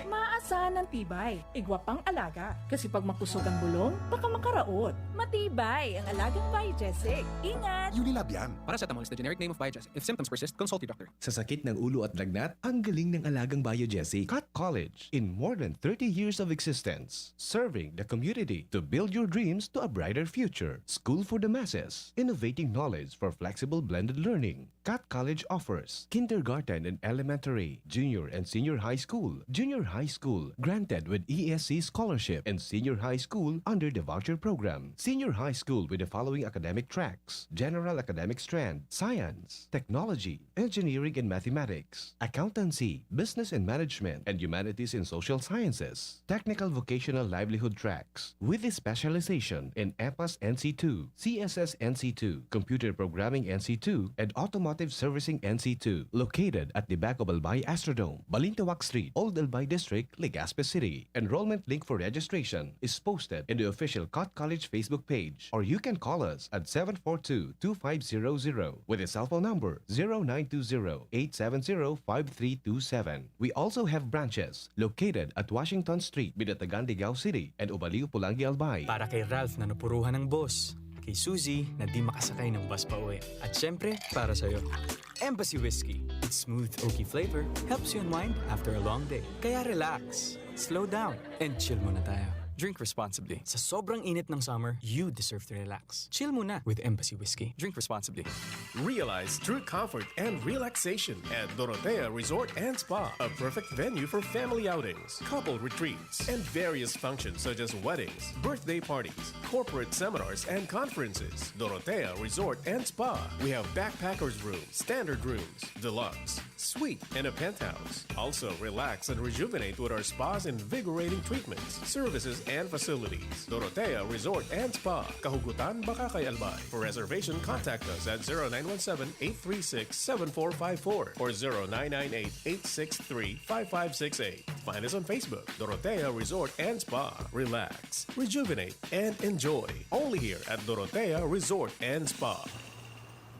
maasahan an tibay. Igwa pang alaga, kasi pag makusog an bulong, baka makaraot. Matibay ang alagang Biogesic. Ingat! Unilab yan. Paracetamol is the generic name of Biogesic. If symptoms persist, consult your doctor. Sa sakit ng ulo at lagnat, ang galing ng alagang Biogesic. Cut College, in more than thirty years of existence, serving the community to build your dreams to a brighter future. School for the masses, innovating knowledge for flexible blended learning. Cut College offers kindergarten and elementary, junior and senior high school, junior high school granted with E S C scholarship, and senior high school under the voucher program. Senior high school with the following academic tracks: general academic strand, science, technology, engineering and mathematics, accountancy, business and management, and humanities and social sciences, technical vocational livelihood tracks, with a specialization in EPAS N C two, C S S N C two, computer programming N C two, and automotive servicing N C two, located at the back of Albay Astrodome, Balintawak Street, Old Albay District, Legazpi City. Enrollment link for registration is posted in the official Cut College Facebook page, or you can call us at seven four two, two five zero zero with a cell phone number zero nine two zero, eight seven zero, five three two seven. We also have branches located at Washington Street, Binatagan, Ligao City, and Ubaliw, Pulangi, Albay. Para kay Ralph na napuruhan ng boss, kay Suzy na di makasakay ng bus pa uwi, at syempre, para sa'yo. Embassy Whiskey. Its smooth, oaky flavor helps you unwind after a long day. Kaya relax, slow down, and chill muna tayo. Drink responsibly. Sa sobrang init ng summer, you deserve to relax. Chill muna with Embassy Whiskey. Drink responsibly. Realize true comfort and relaxation at Dorotea Resort and Spa, a perfect venue for family outings, couple retreats, and various functions such as weddings, birthday parties, corporate seminars, and conferences. Dorotea Resort and Spa. We have backpackers room, standard rooms, deluxe, suite, and a penthouse. Also, relax and rejuvenate with our spa's invigorating treatments, services, and facilities. Dorotea Resort and Spa, Kahugutan, Bacacay, Albay. For reservation, contact us at zero nine one seven, eight three six, seven four five four or zero nine nine eight, eight six three, five five six eight. Find us on Facebook, Dorotea Resort and Spa. Relax, rejuvenate, and enjoy. Only here at Dorotea Resort and Spa.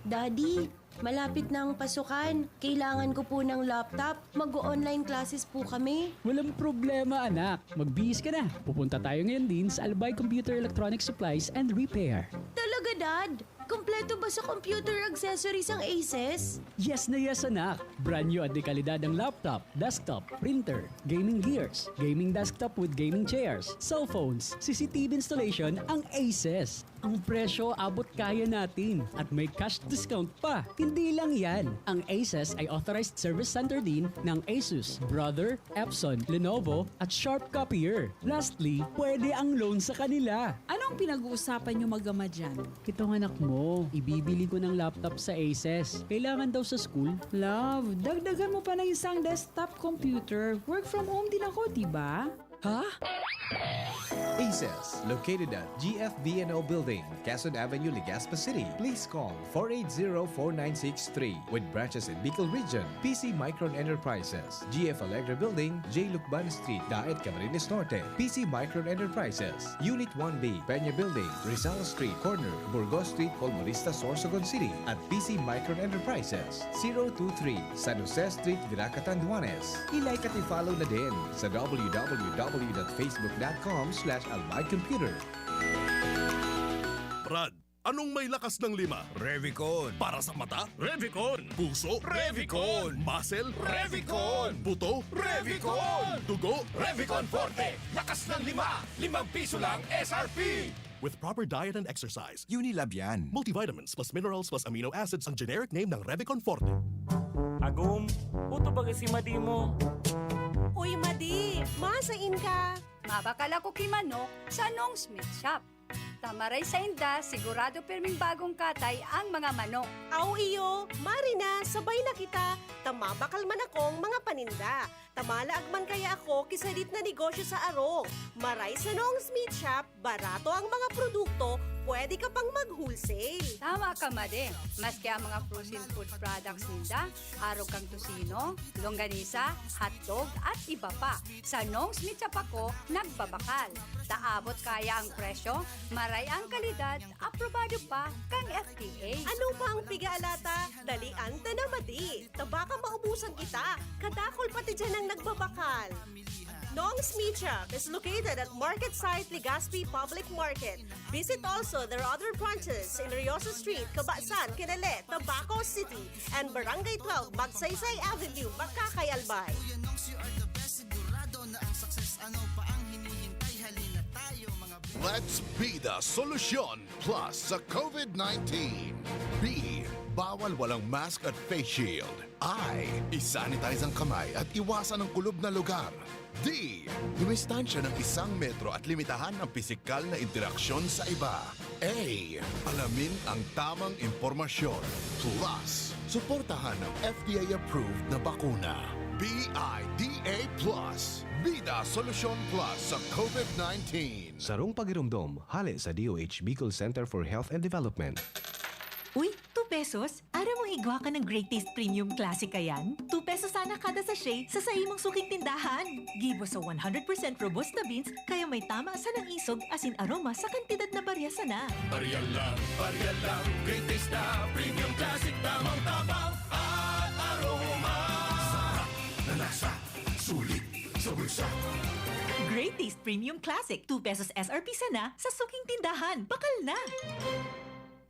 Daddy, malapit na ang pasukan. Kailangan ko po ng laptop. Mag-online classes po kami. Walang problema, anak. Magbihis ka na. Pupunta tayo ngayon din sa Albay Computer Electronic Supplies and Repair. Talaga, Dad? Kompleto ba sa computer accessories ang Aces? Yes na yes, anak. Brand new at de kalidad ang laptop, desktop, printer, gaming gears, gaming desktop with gaming chairs, cellphones, C C T V installation ang Aces. Ang presyo abot kaya natin at may cash discount pa. Hindi lang yan, ang Aces ay authorized service center din ng Asus, Brother, Epson, Lenovo at Sharp Copier. Lastly, pwede ang loan sa kanila. Anong pinag-uusapan niyo mag-ama dyan? Itong anak mo, ibibili ko ng laptop sa Aces. Kailangan daw sa school. Love, dagdagan mo pa ng isang desktop computer. Work from home din ako, di ba? Ha? Aces, located at G F V N O Building, Quezon Avenue, Legazpi City. Please call four eight zero, four nine six three. With branches in Bicol Region, P C Micron Enterprises, G F Alegre Building, J Lucban Street, Daet, Camarines Norte. P C Micron Enterprises, Unit one B, Peña Building, Rizal Street, corner Burgos Street, Colmonista, Sorsogon City, at P C Micron Enterprises, zero two three, San Jose Street, Virac, Catanduanes. I-like at i-follow na din sa W W W dot facebook dot com slash albay computer. Brad, anong may lakas ng lima? Revicon. Para sa mata? Revicon. Puso? Revicon. Muscle? Revicon. Buto? Revicon. Dugo? Revicon Forte. Lakas ng lima. Limang piso lang S R P. With proper diet and exercise, Unilab yan. Multivitamins plus minerals plus amino acids ang generic name ng Revicon Forte. Agum, puto baga si Madi mo. Uy, Madi! Masain ka! Mabakal ako ki manok sa Nong's Meat Shop. Ta maray sainda, sigurado pirming bagong katay ang mga manok. Aw iyo, mari na, sabay na kita, ta mabakal man akong mga paninda. Ta malaag man kaya ako ki sadit na negosyo sa arog. Maray sa Nong's Meat Shop, barato ang mga produkto, pwede ka pang mag-wholesale. Tama ka, Madi. Maski ang mga frozen food products ninda, arog kan tocino, longganisa, hotdog, at iba pa. Sa Nong's Meat Shop ako nagbabakal. Ta abot kaya ang presyo, maray ang kalidad, aprobado pa kan F D A. Ano pa ang piga-alata? Dalian ta na, Madi! Ta baka maubusan kita! Kadakol pati diyan ang nagbabakal! Nong's Meat Shop is located at Market Site Legazpi Public Market. Visit also their other branches in Riosa Street, Cabasan, Kinele, Tabaco City, and Barangay twelve, Magsaysay Avenue, Makakay, Albay. Kuya Nongs, you are the best. Sigurado na ang success. Ano pa ang hinihintay? Halina tayo, mga Let's be the solution plus sa COVID nineteen. B, bawal walang mask at face shield. I, isanitize ang kamay at iwasan ang kulob na lugar. D, dumistansya ng isang metro at limitahan ang pisikal na interaksyon sa iba. A, alamin ang tamang impormasyon. Plus, suportahan ang F D A-approved na bakuna. B I D A plus. Bida Solusyon Plus sa COVID nineteen. Sarong pagiromdom, hale sa D O H Bicol Center for Health and Development. Uy, two pesos? Aram mo igwa ka ng Great Taste Premium Classic kayan? Two pesos sana kada sachet sa saimong suking tindahan. Gibo sa one hundred percent Robusta beans, kaya may tama sanang isog asin aroma sa kantidad na barya sana. Barya lang, barya lang, Great Taste na Premium Classic, tamang tabang at aroma. Sarap na lasa, sulit sa bulsa. Great Taste Premium Classic, two pesos S R P sana sa suking tindahan. Bakal na!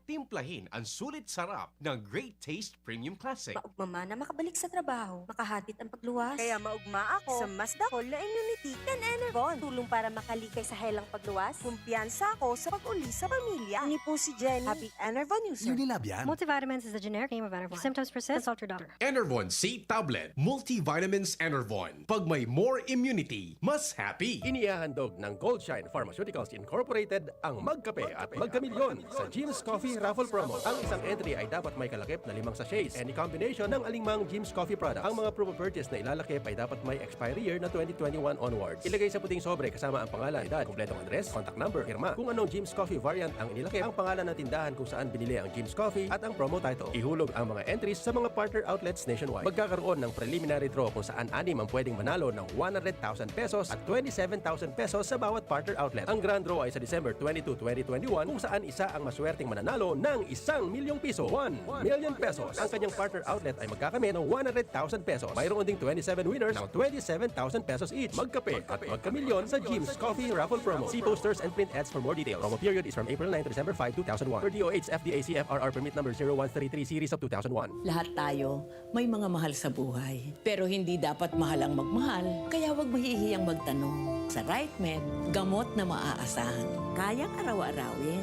Timplahin ang sulit sarap ng Great Taste Premium Classic. Maugma man na makabalik sa trabaho, makahatid ang pagluwas. Kaya maugma ako sa mas dakol na immunity kan Enervon. Tulong para makalikay sa helang pagluwas. Kumpiyansa ako sa pag-uli sa pamilya. Ini po si Jenny, happy Enervon user. Unilab yan. Multivitamins is the generic name of Enervon. If symptoms persist, consult your doctor. Enervon C Tablet Multivitamins Enervon. Pag may more immunity, mas happy. Inihahandog ng Goldshine Pharmaceuticals Incorporated ang Magkape at Magkamilyon sa Jim's Coffee Raffle Promo. Ang isang entry ay dapat may kalakip na limang sachets. Any combination ng alingmang Jim's Coffee product. Ang mga proof of purchase na ilalakip ay dapat may expiry year na twenty twenty-one onwards. Ilagay sa puting sobre kasama ang pangalan, edad, kompletong address, contact number, pirma. Kung anong Jim's Coffee variant ang inilakip, ang pangalan ng tindahan kung saan binili ang Jim's Coffee at ang promo title. Ihulog ang mga entries sa mga partner outlets nationwide. Magkakaroon ng preliminary draw kung saan anim ang pwedeng manalo ng one hundred thousand pesos at twenty-seven thousand pesos sa bawat partner outlet. Ang grand draw ay sa December twenty-two, twenty twenty-one, kung saan isa ang maswerteng mananalo ng isang milyong piso, one million pesos. Ang kanyang partner outlet ay magkakamit ng one hundred thousand pesos. Mayroon ding twenty-seven winners ng twenty-seven thousand pesos each. Magkape at magkamilyon sa Jim's Coffee Raffle Promo. See posters and print ads for more details. Promo period is from April nine to December five, two thousand one, per D O H F D A C F R R permit number zero one three three series of two thousand one. Lahat tayo may mga mahal sa buhay. Pero hindi dapat mahal ang magmahal, kaya huwag mahihiyang magtanong. Sa Right Med, gamot na maaasahan. Kayang araw-arawin.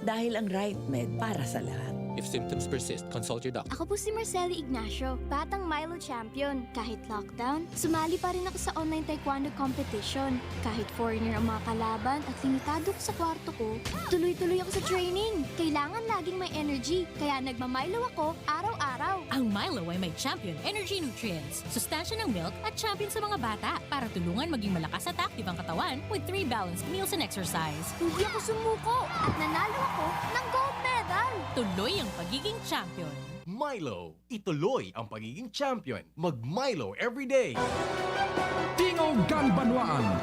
Dahil ang Right Med para sa lahat. If symptoms persist, consult your doctor. Ako po si Marceli Ignacio, batang Milo champion. Kahit lockdown, sumali pa rin ako sa online taekwondo competition. Kahit foreigner ang mga kalaban at limitado ko sa kwarto ko, tuloy-tuloy ako sa training. Kailangan laging may energy, kaya nagma-Milo ako araw-araw. Ang Milo ay may Champion Energy Nutrients. Sustansya ng milk at champion sa mga bata para tulungan maging malakas at active ang katawan with three balanced meals and exercise. Hindi ako sumuko at nanalo ako ng gold medal. Tuloy ang pagiging champion. Milo, ituloy ang pagiging champion. Mag Milo everyday. Tingog kan Banwaan.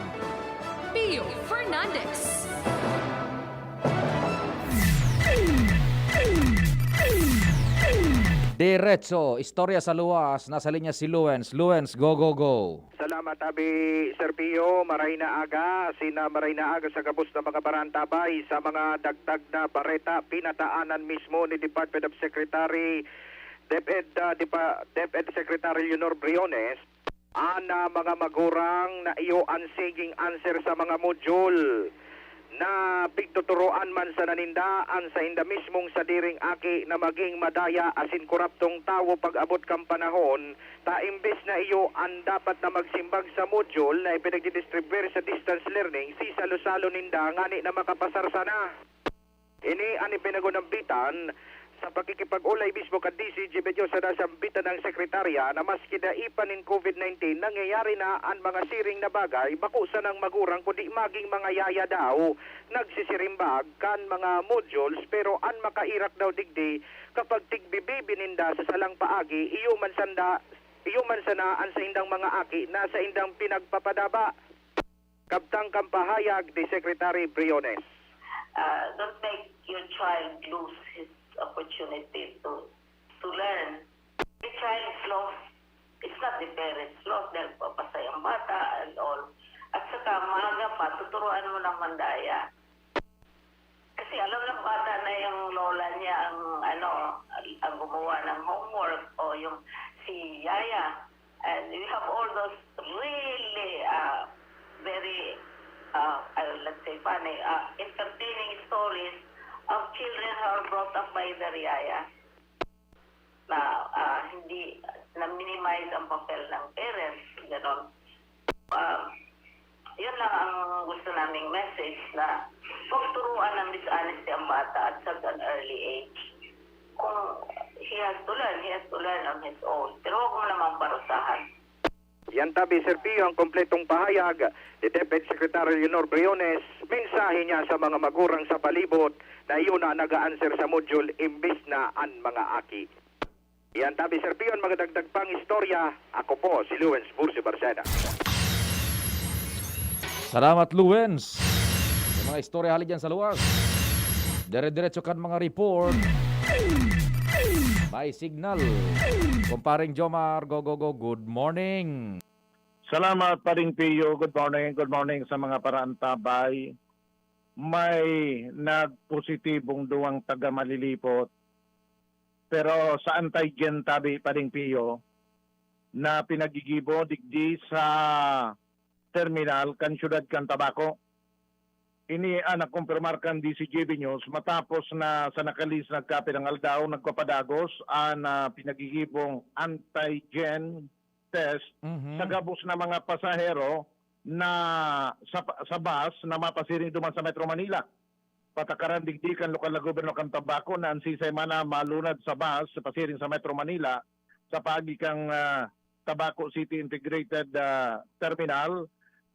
Pio Fernandez. Diretso, istorya sa luwas, nasa linya si Luens. Luens, go, go, go. Salamat, Abi Serpio. Maray na aga, sina maray na aga sa gabos na mga barantabay sa mga dagdag na bareta, pinataanan mismo ni Department of Secretary DepEd, ah, Depa, DepEd Secretary Leonor Briones. An, ah, mga magurang na iyo an siging answer sa mga module na pigtuturoan man sana ninda an sainda mismong sadiring aki na maging madaya asin koraptong tawo pag-abot kan panahon, ta imbes na iyo an dapat na magsimbag sa module na ipinagdidistribuir sa distance learning, sisalo-salo ninda ngani na makapasar sana. Ini an ipinagunambitan sa pakikipag-olay mismo kan D C G Benyo sa nasambitan ng sekretarya na maski dai pa nin COVID nineteen, nangyayari na an mga siring na bagay, bako sanang magurang kundi maging mga yaya daw nagsisirimbag kan mga modules, pero an makairak daw digdi kapag tigbibibi ninda sa salang paagi, iyo man sanda, iyo man sana an saindang mga aki na saindang pinagpapadaba. Kabtang kan pahayag ni Secretary Briones. Uh, don't make your child lose his opportunity to to learn. The child's loss, it's not the parents' loss dahil papasay ang bata and all. At saka maaga pa, tuturuan mo ng mandaya. Kasi alam ng bata na yung lola niya ang ano, ang gumawa ng homework o yung si yaya. And we have all those really uh, very, uh, uh, let's say, funny, uh, entertaining stories of children who are brought up by their yaya na uh, hindi na-minimize ang papel ng parents, ganon. Um, yun lang ang gusto naming message na huwag turuan ng dishonesty ang bata at such an early age. Kung he has to learn, he has to learn on his own. Pero huwag mo namang parusahan. Yan tabi, Sir Pio, ang kompletong pahayag ni DepEd Secretary Leonor Briones. Mensahe niya sa mga magurang sa palibot na iyo na nag-a-answer sa module imbis na an mga aki. Yan tabi, Sir Pio, ang mga dagdag pang istorya. Ako po si Luens Bursi Barcena. Salamat, Luens. May mga istorya hali dyan sa luwas. Dire-diretso kan mga report. May signal. Kumparing Jomar, go, go, go. Good morning. Salamat, Paring Pio. Good morning, good morning sa mga paraantabay. May nagpositibong duwang taga Malilipot. Pero sa antigen tabi, Paring Pio, na pinagigibo digdi sa terminal kan siyudad kan Tabaco. Ini an nakumpirmar kan D C G B News matapos na sa nakalihis na nagkapirang aldaw nagpapadagos an, ah, pinagigibong antigen test Mhm. sa gabos na mga pasahero na sa, sa bus na mapasiring duman sa Metro Manila. Patakaran digdi kan lokal na gobyerno kan Tabaco na an sisay man na malunad sa bus sa pasiring sa Metro Manila sa paagi kan, ah, Tabaco City Integrated, ah, Terminal.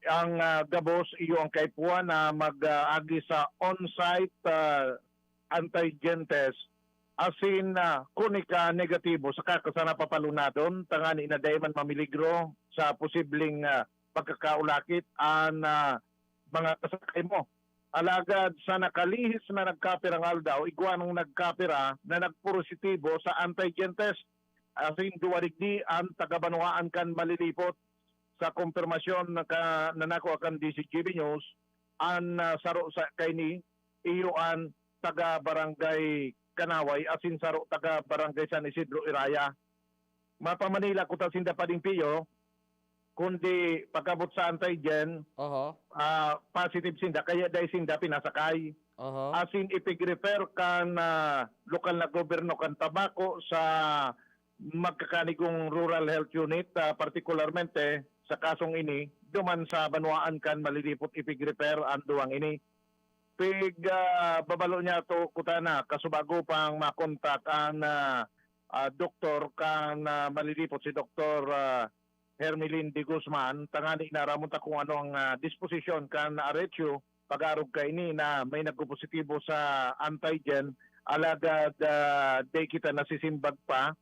Ang, ah, gabos iyo ang kaipuhan na mag-agi sa on-site, ah, antigen test. Asin, ah, kun ika negatibo, saka ka sana papalunadon, tangani na dai man mamiligro sa posibleng, ah, pagkakaulakit an, ah, mga kasakay mo. Alagad sa nakalihis na nagkapirang aldaw, igwa nang nagkapira na nagpositibo sa antigen test. Asin duwa digdi an taga-banwaan kan Malilipot. Sa kumpirmasyon na ka, na nakuha kan D C G B News, an, ah, saro sa kaini, iyo an taga-Barangay Kanaway, asin saro taga-Barangay San Isidro, Iraya. Mapa-Manila kuta sinda, Paring Pio, kundi pag-abot sa antigen, Oho. ah, positive sinda, kaya dai sinda pinasakay. Aha. Asin ipig-refer kan, ah, lokal na gobyerno kan Tabaco sa magkakanigong Rural Health Unit, ah, partikularmente sa kasong ini, duman sa banwaan kan Malilipot ipig-refer an duwang ini. Pig, ah, babalo niya to kutana, kasubago pang makontak an, ah, ah, doktor kan, ah, Malilipot, si Doktor, ah, Hermelin de Guzman, tangani na aramon ta kung ano ang, ah, disposisyon kan Arecho pag-arog kaini na may nagpopositibo sa antigen, alagad, ah, di kita nasisimbag pa,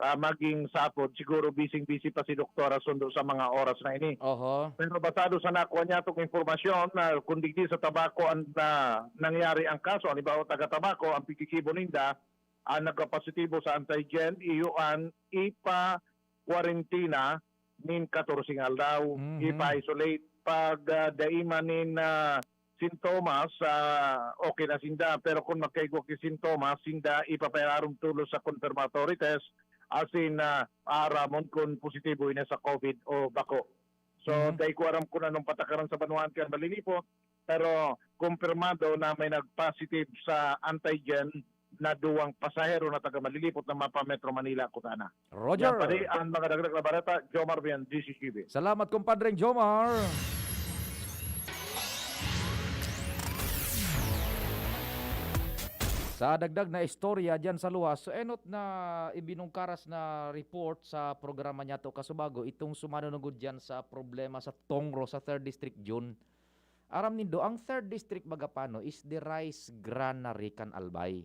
ah, maging sapod, siguro bising-bisi pa si doktora sundo sa mga oras na ini. Oho. Pero basado sa nakuha niya itong impormasyon na kung digdi sa Tabaco ang, ah, nangyari ang kaso, halimbawa taga Tabaco, ang pigigibo ninda, ang nagkapositibo sa antigen, iyo an ipa-kwarentina nin katorse nga aldaw, Mhm. ipa-isolate. Pag, ah, dai man nin, ah, sintomas, ah, okay na sinda. Pero kung magkaigwa ki sintomas, sinda ipapaiarom tulos sa confirmatory test, asin, ah, aaramon kung positibo ini sa COVID o bako. So, Mhm. dai ko aram kung anong patakaran sa banwaan kan Malilipot, pero kumpirmado na may nag-positive sa antigen na duwang pasahero na taga Malilipot na mapa Metro Manila kutana. Roger. Yan pa di ang mga dagdag na bareta, Jomar Bian, G C Q B. Salamat, Compadreng Jomar. Sa dagdag na istorya diyan sa luwas, so enot na ibinungkaras na report sa programa niya to kasubago, itong sumanunugod diyan sa problema sa Tongro sa third District, Jun. Aram nindo, ang third District baga pano is the rice granary kan Albay.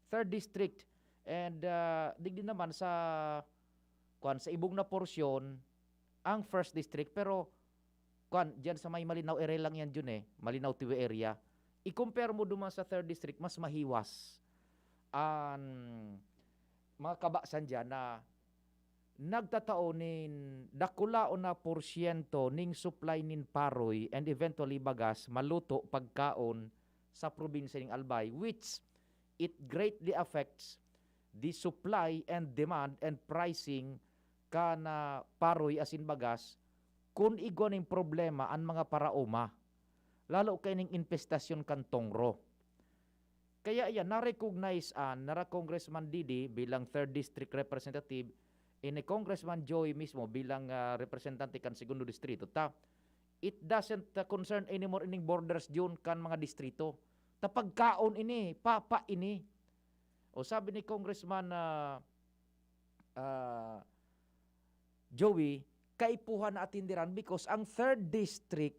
Third District. And, ah, digdi naman sa, kwan, sa ibong na porsyon, ang first District. Pero, kwan, diyan sa may Malinao area lang yan, Jun, eh. Malinao Tiwi area. I-compare mo duman sa third District, mas mahiwas. An mga kabasan diyan na nagtatao nin dakulaon na porsyento ning supply nin paroy and eventually bagas, maluto, pagkaon sa probinsya ning Albay, which it greatly affects the supply and demand and pricing kan, ah, paroy asin bagas kun igwa nin problema an mga paraoma, lalo kaining impestasyon kan tongro. Kaya iyan, na-recognize an nara Congressman Didi bilang third District Representative, ini Congressman Joey mismo bilang, ah, representante kan Segundo Distrito. Ta, it doesn't, ah, concern anymore ining borders, Jun, kan mga distrito. Ta pagkaon ini, papa ini. O sabi ni Congressman, ah, ah, Joey, kaipuhan na atindiran because ang third District,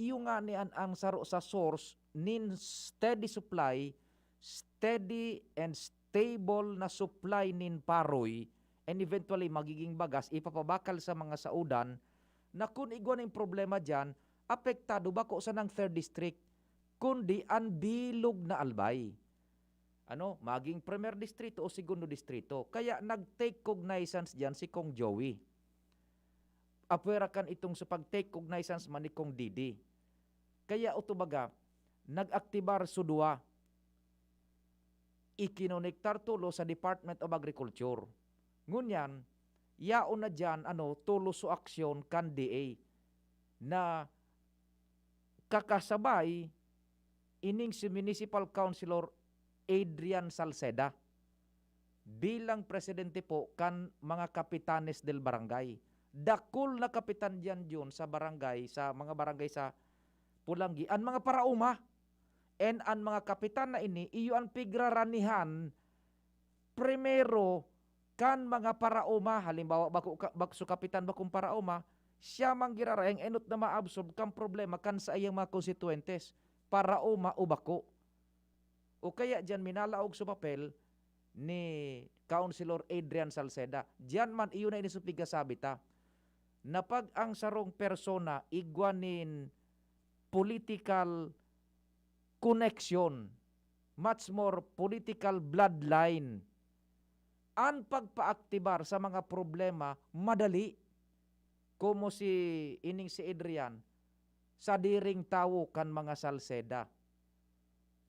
iyo ngani an, ang saro sa source nin steady supply, steady and stable na supply nin paroy, and eventually magiging bagas, ipapabakal sa mga saodan, na kun igwa nin problema diyan, apektado bako sanang third District, kundi an bilog na Albay. Ano, maging primer distrito o segundo distrito. Kaya nag-take cognizance diyan si Cong Joey. Apwera kan itong sa pag-take cognizance man ni Cong Didi. Kaya, o tubaga, nag-aktibar so duwa. Ikinonektar tulos sa Department of Agriculture. Ngunyan, yaon na diyan, ano, tulos so aksyon kan D A na kakasabay ining si Municipal Councilor Adrian Salceda bilang presidente po kan mga kapitanes del barangay. Dakul na kapitan diyan, Jun, sa barangay, sa mga barangay sa Polangui. An mga paraoma, and an mga kapitan na ini, iyo an pigraranihan primero kan mga paraoma. Halimbawa, bako ka, bak-, so kapitan bakong paraoma, siya man giraray ang enot na maabsorb kan problema kan saiyang mga konstituyentes, paraoma o bako. O kaya diyan minalaog sa papel ni Councilor Adrian Salceda. Diyan man, iyo na ini sa pigasabi ta, na pag ang sarong persona igwa nin political connection, much more political bloodline, an pagpaaktibar sa mga problema madali. Komo si ining si Adrian, sadiring tawo kan mga Salceda.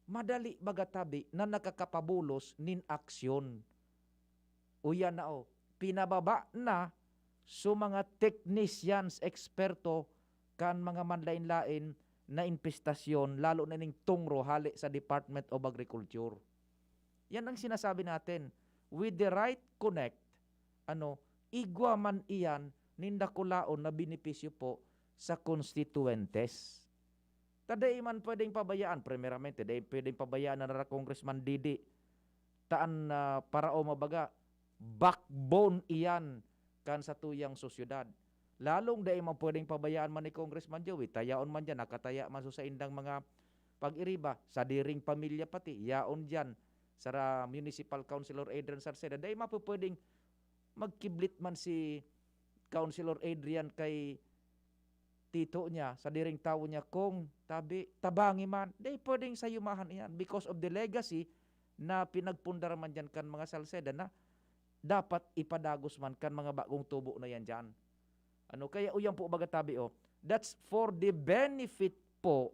Madali baga tabi na nakakapabulos nin aksyon. Uya na, o, pinababa na so mga technicians, eksperto kan mga manlain-lain na infestasyon, lalo na ning tungro hale sa Department of Agriculture. Yan ang sinasabi natin. With the right connect, ano, igwa man iyan nin dakulaon na benepisyo po sa konstituyentes. Ta dai man pwedeng pabayaan, primeramente, dai pwedeng pabayaan na nara Congressman Didi. Taan na parao mabaga, backbone iyan kan satuyang sosyedad. Lalong dai man pwedeng pabayaan man ni Congressman Joey, ta yaon man diyan, nakataya man sa saindang mga pag-iriba, sadiring pamilya pati, yaon diyan, sara Municipal Councilor Adrian Salceda, dai mapupwedeng magkiblit man si Councilor Adrian kay tito niya, sadiring tawo niya, kung tabi, tabangi man, dai pwedeng sayumahan iyan because of the legacy na pinagpundar man diyan kan mga Salceda na dapat ipadagos man kan mga bagong tubo na yan diyan. Ano, kaya uyan po baga tabi, oh, that's for the benefit po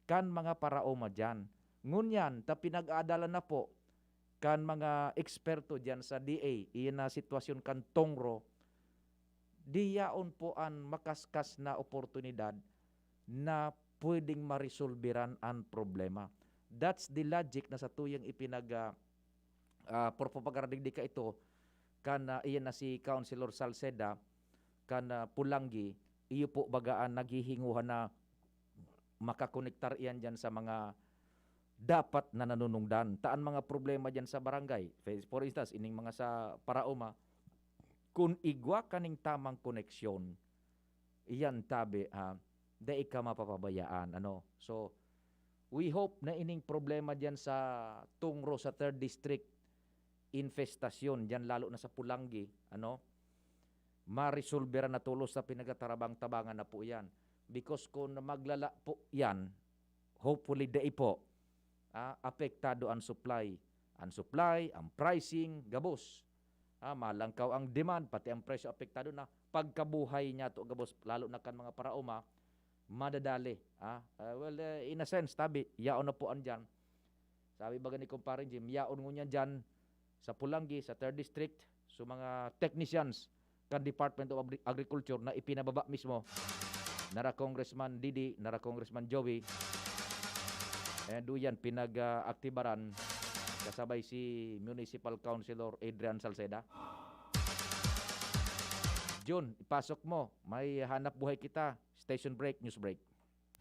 kan mga paraoma diyan. Ngunyan, ta pinag-aadalan na po kan mga eksperto diyan sa D A, iyan na sitwasyon kan tongro, di yaon po an makaskas na oportunidad na pwedeng maresolbiran an problema. That's the logic na satuyang ipinag, ah, ah, propaganda digdi kaito kan, ah, iyan na si Councilor Salceda kan, ah, Polangui, iyo po baga an naghihinguhan na makakonektar iyan diyan sa mga dapat na nanunungdan. Ta an mga problema diyan sa barangay, for, for instance, ining mga sa paraoma, kun igwa kaning tamang koneksyon, iyan tabi, ah, dai ka mapapabayaan, ano. So, we hope na ining problema diyan sa tungro sa third district, infestasyon diyan, lalo na sa Polangui, ano, maresolbera na tolos sa pinagatarabang-tabangan na po iyan. Because kun maglala po iyan, hopefully dai po, ah, apektado ang supply. Ang supply, ang pricing, gabos. Ah, malangkaw ang demand, pati ang presyo apektado na. Pagkabuhay niya to gabos, lalo na kan mga paraoma, madadali. Ah, ah, well, eh, in a sense, tabi, yaon na po an diyan. Sabi baga ni Kumpare Jim, yaon ngunyan diyan sa Polangui, sa third District, so mga technicians kan Department of Agri-, Agriculture na ipinababa mismo nara Congressman Didi, nara Congressman Joey. And duyan, pinag-aktibaran kasabay si Municipal Councilor Adrian Salceda. Jun, ipasok mo. May hanap buhay kita. Station break, news break.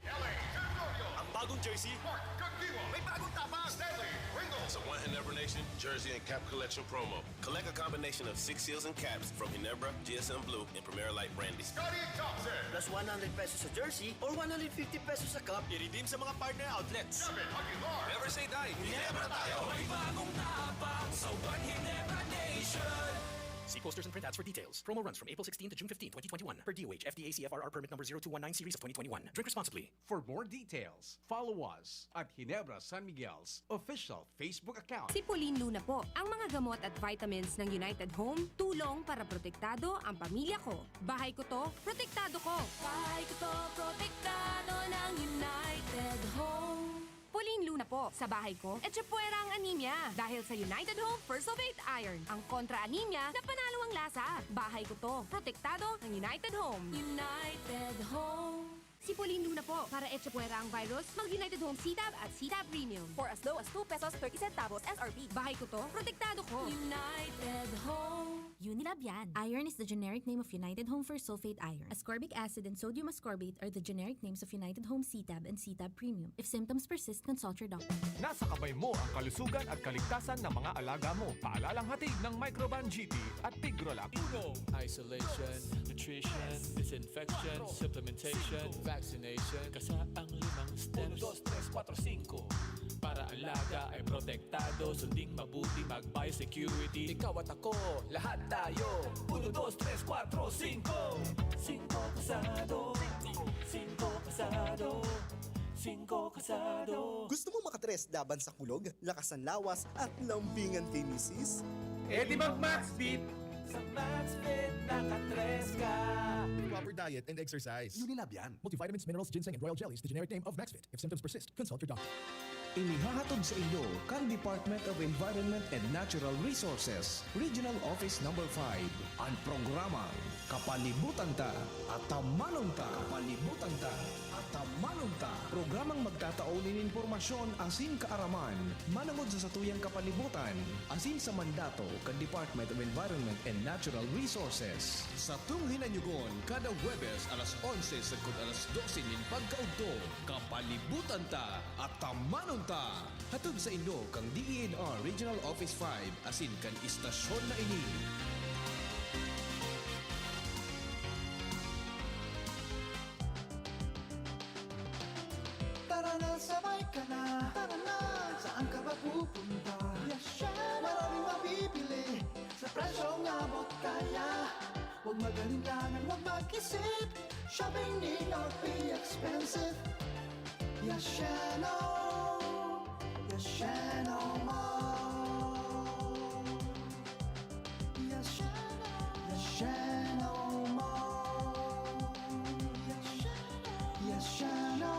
Ang bagong jersey, Mark Gagdiwa. May bagong tapang, Stanley Pringle. Sa One Ginebra Nation jersey and cap collection promo. Collect a combination of six seals and caps from Ginebra, G S M Blue, and Primera Light Brandy. Scottie Thompson. Plus one hundred pesos sa jersey or one hundred fifty pesos sa cup. I-redeem sa mga partner outlets. Gavin Aguilar. Never say die. Ginebra tayo. May bagong tapang sa One Ginebra Nation. See posters and printouts for details. Promo runs from April sixteen to June fifteen, twenty twenty-one, per D O H F D A C F R R permit number zero two one nine series of twenty twenty-one. Drink responsibly. For more details, follow us at Ginebra San Miguel's official Facebook account. Si Pauline Luna po. Ang mga gamot at vitamins ng United Home, tulong para protektado ang pamilya ko. Bahay ko to, protektado ko. Bahay ko to, protektado ng United Home. Pauline Luna po, sa bahay ko, etchepuera ang anemia. Dahil sa United Home First of Eight Iron, ang kontra anemia na panalo ang lasa. Bahay ko to, protektado ng United Home. United Home. Si Pauline Luna po, para etchepuera ang virus, mag United Home C-Tab at C-Tab Premium. For as low as two pesos thirty centavos S R P. Bahay ko to, protektado ko. United Home. Unilab yan. Iron is the generic name of United Home First Sulfate Iron. Ascorbic acid and sodium ascorbate are the generic names of United Home C-Tab and C-Tab Premium. If symptoms persist, consult your doctor. Nasa kamay mo ang kalusugan at kaligtasan ng mga alaga mo. Paalalang hatid ng Microban G T at Tigrolac. Uno, isolation, nutrition, disinfection, supplementation, vaccination. Kasa ang limang steps. Uno, dos, tres, kuwatro, singko. Para alaga ay protektado, sunding mabuti, mag-biosecurity. Ikaw at ako, lahat tayo. Uno, dos, tres, kuwatro, singko. Singko kasado. Singko kasado. Singko kasado. Gusto mo makatres laban sa kulog, lakas ng lawas, at lambingan kay misis? E di mag-Maxfit! Sa Maxfit, nakatres ka. Proper diet and exercise. Unilab yan. Multivitamins, minerals, ginseng, and royal jellies, the generic name of Maxfit. If symptoms persist, consult your doctor. Inihahatod sa inyo kan Department of Environment and Natural Resources, Regional Office Number five, an programang Kapalibutan Ta, Atamanon Ta. Kapalibutan Ta, Atamanon Ta. Programang magtatao nin impormasyon asin kaaraman manongod sa satuyang kapalibutan asin sa mandato kan Department of Environment and Natural Resources. Satong hinanyugon kada Huwebes alas onse sagkod alas dose nin pagkaudto. Kapalibutan Ta, Atamanon Ta! Hatod saindo kan D E N R Regional Office five asin kan istasyon na ini. Tara na, sabay ka na. Tara na, saan ka ba pupunta? Yasha! Maraming mabibili sa presyong abot kaya. Huwag mag-alinlangan, huwag mag-isip. Shopping need not be expensive. Yashano! Yashano Mall! Yashano! Yashano Mall! Yashano! Yashano!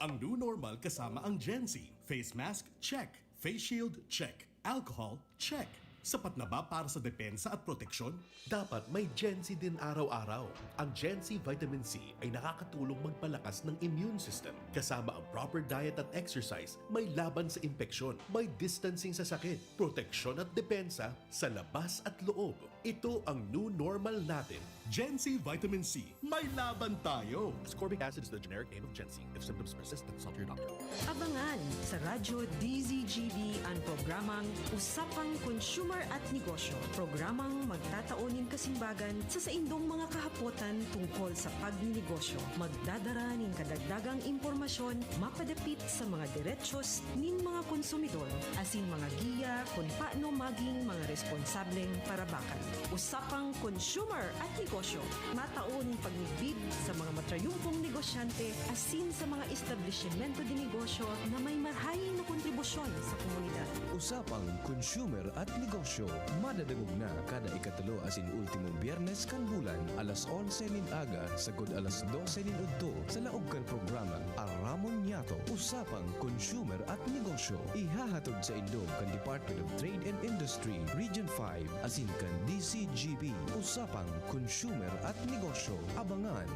Ang new normal kasama ang Gen Z. Face mask, check. Face shield, check. Alcohol, check. Sapat na ba para sa depensa at proteksyon? Dapat may Gen Z din araw-araw. Ang Gen Z Vitamin C ay nakakatulong magpalakas ng immune system. Kasama ang proper diet at exercise, may laban sa impeksyon, may distancing sa sakit, proteksyon at depensa sa labas at loob. Ito ang new normal natin. Gen Z Vitamin C. May laban tayo! Ascorbic acid is the generic name of Gen Z. If symptoms persist, consult your doctor. Abangan sa Radyo D Z G B an programang Usapang Consumer at Negosyo. Programang magtatao nin kasimbagan sa saindong mga kahapotan tungkol sa pagninegosyo. Magdadara nin kadagdagang impormasyon mapadapit sa mga derechos nin mga konsumidor asin mga giya kun paano maging mga responsableng parabakan. Usapang Consumer at Negosyo. Matao nin pagmidbid sa mga matrayumpong negosyante asin sa mga establisimento de negosyo na may marhay na kontribusyon sa komunidad. Usapang Consumer at Negosyo, madadangog na kada ikatulo asin ultimong Biyernes kan bulan, alas onse nin aga sagkod alas dose nin udto, sa laog kan programang Aramon Niyato. Usapang Consumer at Negosyo, ihahatod saindo kan Department of Trade and Industry, Region five, asin kan D Z G B. Usapang Consumer at Negosyo. Abangan!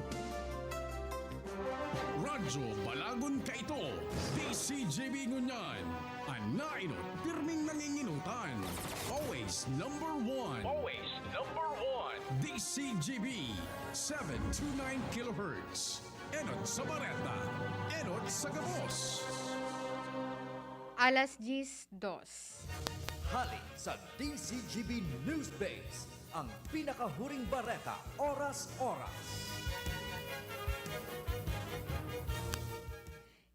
Radyo Balagon Kaito, D Z G B ngunyan, an naenot pirming nanginginutan. Always number one. Always number one. D Z G B, seven two nine kilohertz. Enot sa bareta, enot sa gabos. Alas diyes dos. Hali sa D Z G B News Base, ang pinakahuring bareta, oras-oras.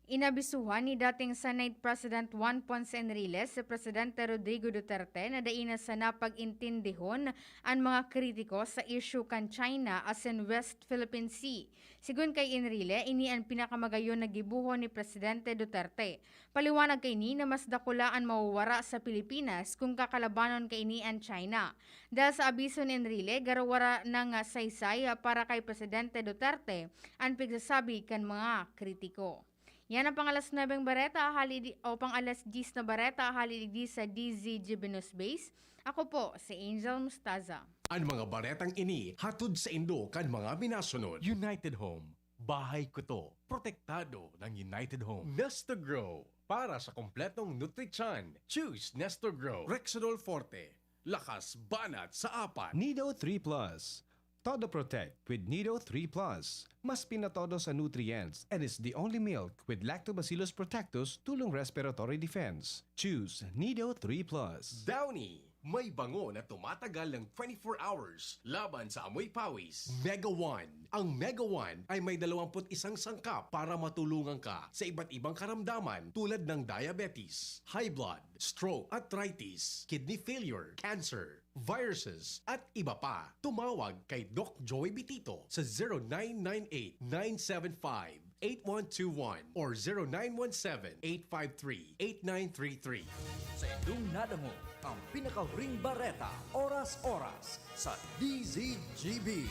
Inabisuhan ni dating Senate President Juan Ponce Enrile si Presidente Rodrigo Duterte na dai na sana pag-intindihon an mga kritiko sa isyu kan China asin West Philippine Sea. Sigon kay Enrile, ini an pinakamagayon na gibohon ni Presidente Duterte. Paliwanag kaini na mas dakula an mawawara sa Pilipinas kun kakalabanon kaini an China. Dahil sa abiso ni Enrile, garo wara nang saysay para kay Presidente Duterte an pigsasabi kan mga kritiko. Yan ang pang alas nuebeng bareta, hali di, o pang alas diyes na bareta, hali digdi sa D Z G B News Base. Ako po, si Angel Mustaza. An mga baretang ini hatod saindo kan mga minasunod. United Home. Bahay ko to. Protektado ng United Home. Nest to Grow. Para sa kompletong nutritsan, choose Nest to Grow. Rexidol Forte. Lakas banat sa apat. Nido three plus. Todo Protect with Nido three plus. Mas pinatodo sa nutrients and is the only milk with Lactobacillus protectus tulong respiratory defense. Choose Nido three plus. Downy. May bango na tumatagal ng twenty-four hours laban sa amoy pawis. Mega One. Ang Mega One ay may dalawampu't isang sangkap para matulungan ka sa iba't ibang karamdaman tulad ng diabetes, high blood, stroke, arthritis, kidney failure, cancer, viruses, at iba pa. Tumawag kay Doc Joey Bitito sa zero nine nine eight, nine seven five, eight one two one or zero nine one seven, eight five three, eight nine three three. Sa indong nadangog ang pinakahuring bareta, oras-oras, sa D Z G B.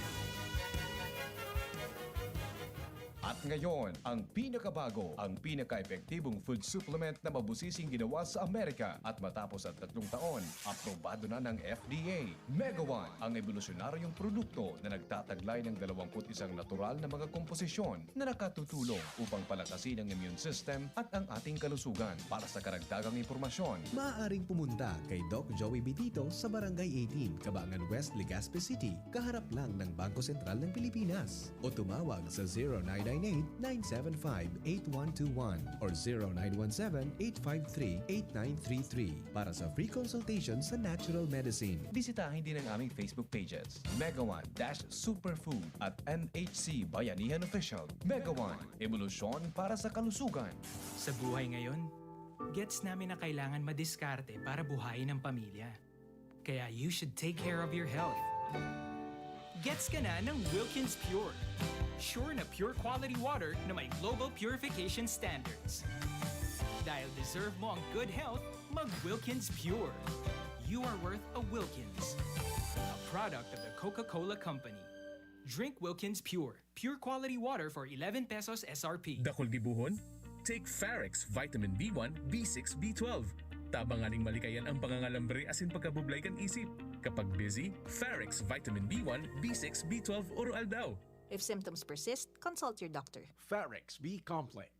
At ngayon, ang pinakabago, ang pinaka-epektibong food supplement na mabusising ginawa sa Amerika at matapos ang tatlong taon, aprobado na ng F D A. Mega One, ang ebolusyonaryong produkto na nagtataglay ng dalawampu't isang natural na mga komposisyon na nakatutulong upang palakasin ang immune system at ang ating kalusugan. Para sa karagdagang impormasyon, maaaring pumunta kay Doc Joey Bitito sa Barangay eighteen, Cabangan West, Legazpi City, kaharap lang ng Bangko Sentral ng Pilipinas. O tumawag sa zero nine nine eight, nine seven five, eight one two one or zero nine one seven, eight five three, eight nine three three para sa free consultation sa natural medicine. Bisitahin din ang aming Facebook pages, Mega One dash Superfood at M H C Bayanihan Official. Mega One, ebolusyon para sa kalusugan. Sa buhay ngayon, gets namin na kailangan madiskarte para buhayin ang pamilya. Kaya you should take care of your health. Gets ka na ng Wilkins Pure. Sure na pure quality water na may global purification standards. Dahil deserve mo ang good health, mag Wilkins Pure. You are worth a Wilkins. A product of the Coca-Cola Company. Drink Wilkins Pure. Pure quality water for eleven pesos S R P. Dakul gibohon? Take Farex Vitamin B one, B six, B twelve. Tabang nganing malikayan ang pangangalambre asin pagkabublay kan isip. Kapag busy, Farex Vitamin B one, B six, B twelve oro-aldaw. If symptoms persist, consult your doctor. Farex B Complex.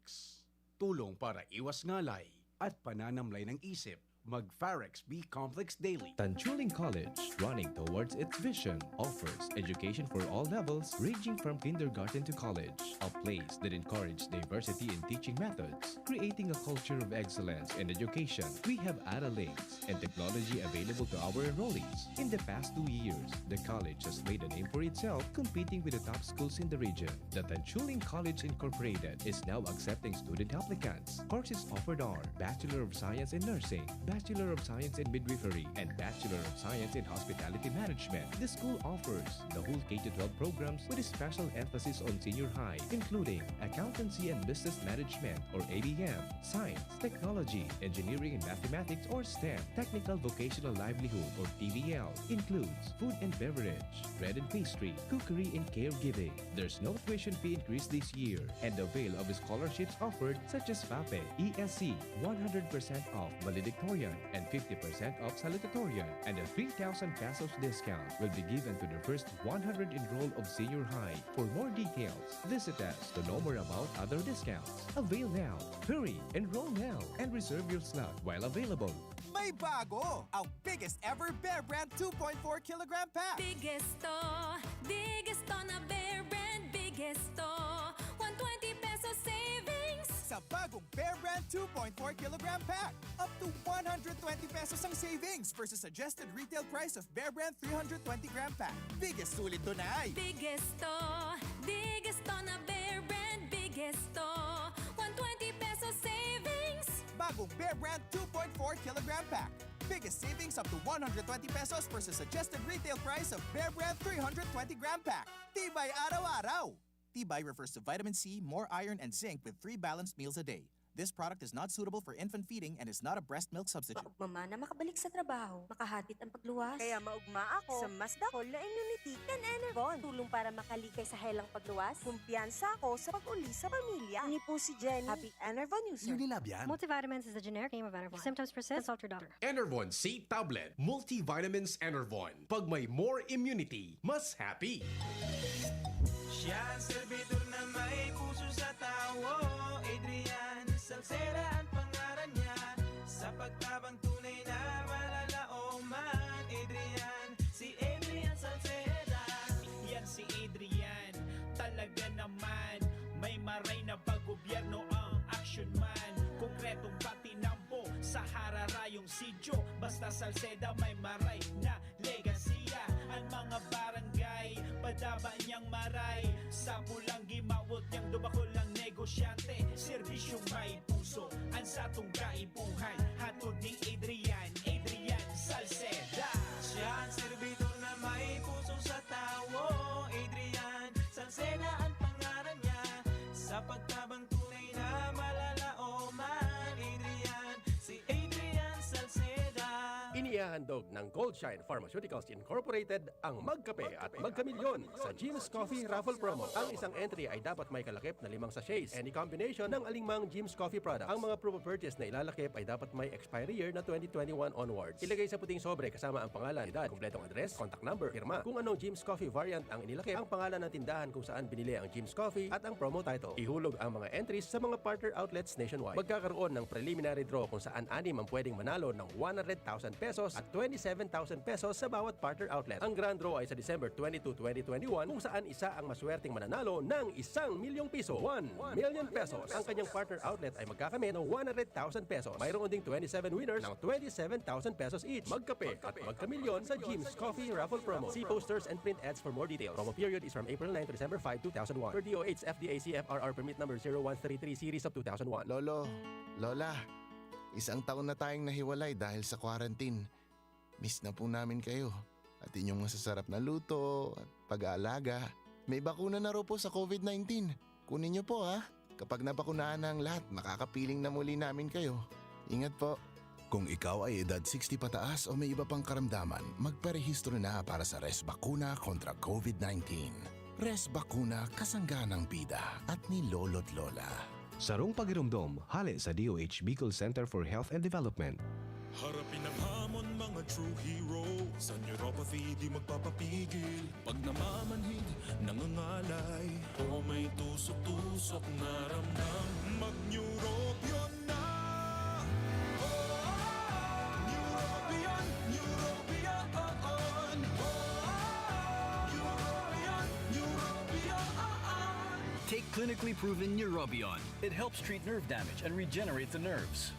Tulong para iwas ngalay at pananamlay ng isip. Mag Farex B Complex Daily. Tanchuling College, running towards its vision, offers education for all levels, ranging from kindergarten to college. A place that encourages diversity in teaching methods, creating a culture of excellence in education. We have ARALinks and technology available to our enrollees. In the past two years, the college has made a name for itself, competing with the top schools in the region. The Tanchuling College Incorporated is now accepting student applicants. Courses offered are Bachelor of Science in Nursing, Bachelor of Science in Midwifery, and Bachelor of Science in Hospitality Management. The school offers the whole K to twelve programs with a special emphasis on senior high, including Accountancy and Business Management or A B M, Science, Technology, Engineering and Mathematics or STEM, Technical Vocational Livelihood or T V L, includes food and beverage, bread and pastry, cookery and caregiving. There's no tuition fee increase this year, and avail of scholarships offered such as FAPE, E S C, one hundred percent off valedictorian and fifty percent off salutatorian, and a three thousand pesos discount will be given to the first one hundred enrolled of senior high. For more details, visit us to know more about other discounts. Avail now! Hurry! Enroll now and reserve your slot while available. May bago! Ang biggest ever Bear Brand two point four kilogram pack! Biggest to, biggest to na Bear Brand, biggest to. One twenty peso savings! Sa bagong Bear Brand two point four kilogram pack, up to one hundred twenty pesos ang savings versus suggested retail price of Bear Brand three hundred twenty gram pack. Biggest sulit to na ay! Biggest to, biggest to na Bear Brand, biggest to. One twenty peso savings! Bagong Bear Brand two point four kilogram pack. Biggest savings up to one hundred twenty pesos versus suggested retail price of Bear Brand three hundred twenty gram pack. Tibay araw-araw! Tibay refers to vitamin C, more iron, and zinc with three balanced meals a day. This product is not suitable for infant feeding and is not a breast milk substitute. Maugma man na makabalik sa trabaho, makahatid ang pagluwas. Kaya maugma ako sa mas dakul na immunity kan Enervon. Tulong para makalikay sa helang pagluwas. Kumpiyansa ako sa pag-uli sa pamilya. Ini po si Jenny. Happy Enervon user. Unilab yan. Multivitamins is a generic name of Enervon. If symptoms persist, consult your doctor. Enervon C Tablet. Multivitamins Enervon. Pag may more immunity, mas happy. Siya ang servidor na may puso sa tawo. Adrian Salceda ang pangaran niya. Sa pagtabang tunay na malalaoman. Adrian, si Adrian Salceda. Yan si Adrian, talaga naman. May maray na pag-gobyerno ang action man. Konkretong patinampo sa hararayong sityo. Basta Salceda may maray na legasiya. Ang mga barangay, padaba niyang maray. Sa pulang gimawot niyang dubakol ang negosyante. Serbisyong may puso, ang satong kaipuhan. Hatod ni Adrian, Adrian Salceda. Siya ang servidor na may puso sa tawo. Adrian Salceda ang pangaran niya. Sa pagtabang tunay na malalaoman. Adrian, si Adrian Salceda. Inihahandog ng Goldshine Pharmaceuticals Incorporated ang Magkape at Magkamilyon sa Jim's Coffee Raffle Promo. Ang isang entry ay dapat may kalakip na limang sachets, any combination ng alingmang Jim's Coffee product. Ang mga proof of purchase na ilalakip ay dapat may expiry year na twenty twenty-one onwards. Ilagay sa puting sobre kasama ang pangalan, edad, kumpletong address, contact number, pirma. Kung anong Jim's Coffee variant ang inilakip, ang pangalan ng tindahan kung saan binili ang Jim's Coffee at ang promo title. Ihulog ang mga entries sa mga partner outlets nationwide. Magkakaroon ng preliminary draw kung saan anim ang pwedeng manalo ng one hundred thousand pesos at twenty-seven thousand pesos sa bawat partner outlet. Ang grand draw ay sa December twenty-two, twenty twenty-one, kung saan isa ang maswerteng mananalo ng isang milyong piso, one million pesos. Ang kanyang partner outlet ay magkakamit ng one hundred thousand pesos. Mayroon ding twenty-seven winners ng twenty-seven thousand pesos each. Magkape at magkamilyon sa Jim's Coffee Raffle Promo. See posters and print ads for more details. Promo period is from April nine to December five, two thousand one. Per D O H F D A C F R R Permit Number zero one three three Series of two thousand one. Lolo, Lola, isang taon na tayong nahiwalay dahil sa quarantine. Miss na po namin kayo at inyong masasarap na luto at pag-aalaga. May bakuna na raw po sa COVID nineteen. Kunin niyo po, ha. Kapag nabakunahan na ang lahat, makakapiling na muli namin kayo. Ingat po. Kung ikaw ay edad sixty pataas o may iba pang karamdaman, magparehistro na para sa Res Bakuna kontra COVID nineteen. Res Bakuna, kasangga ng bida at ni Lolo't Lola. Sarong pagiromdom, hale sa D O H Bicol Center for Health and Development. Harapin ang hamon, mga true hero. Sa neuropathy, di magpapapigil. Pag namamanhid, nangangalay, o may tusok-tusok na ramdam, mag-Neurobion na! Neurobion, Neurobion, Neurobion, Neurobion. Take clinically proven Neurobion. It helps treat nerve damage and regenerate the nerves.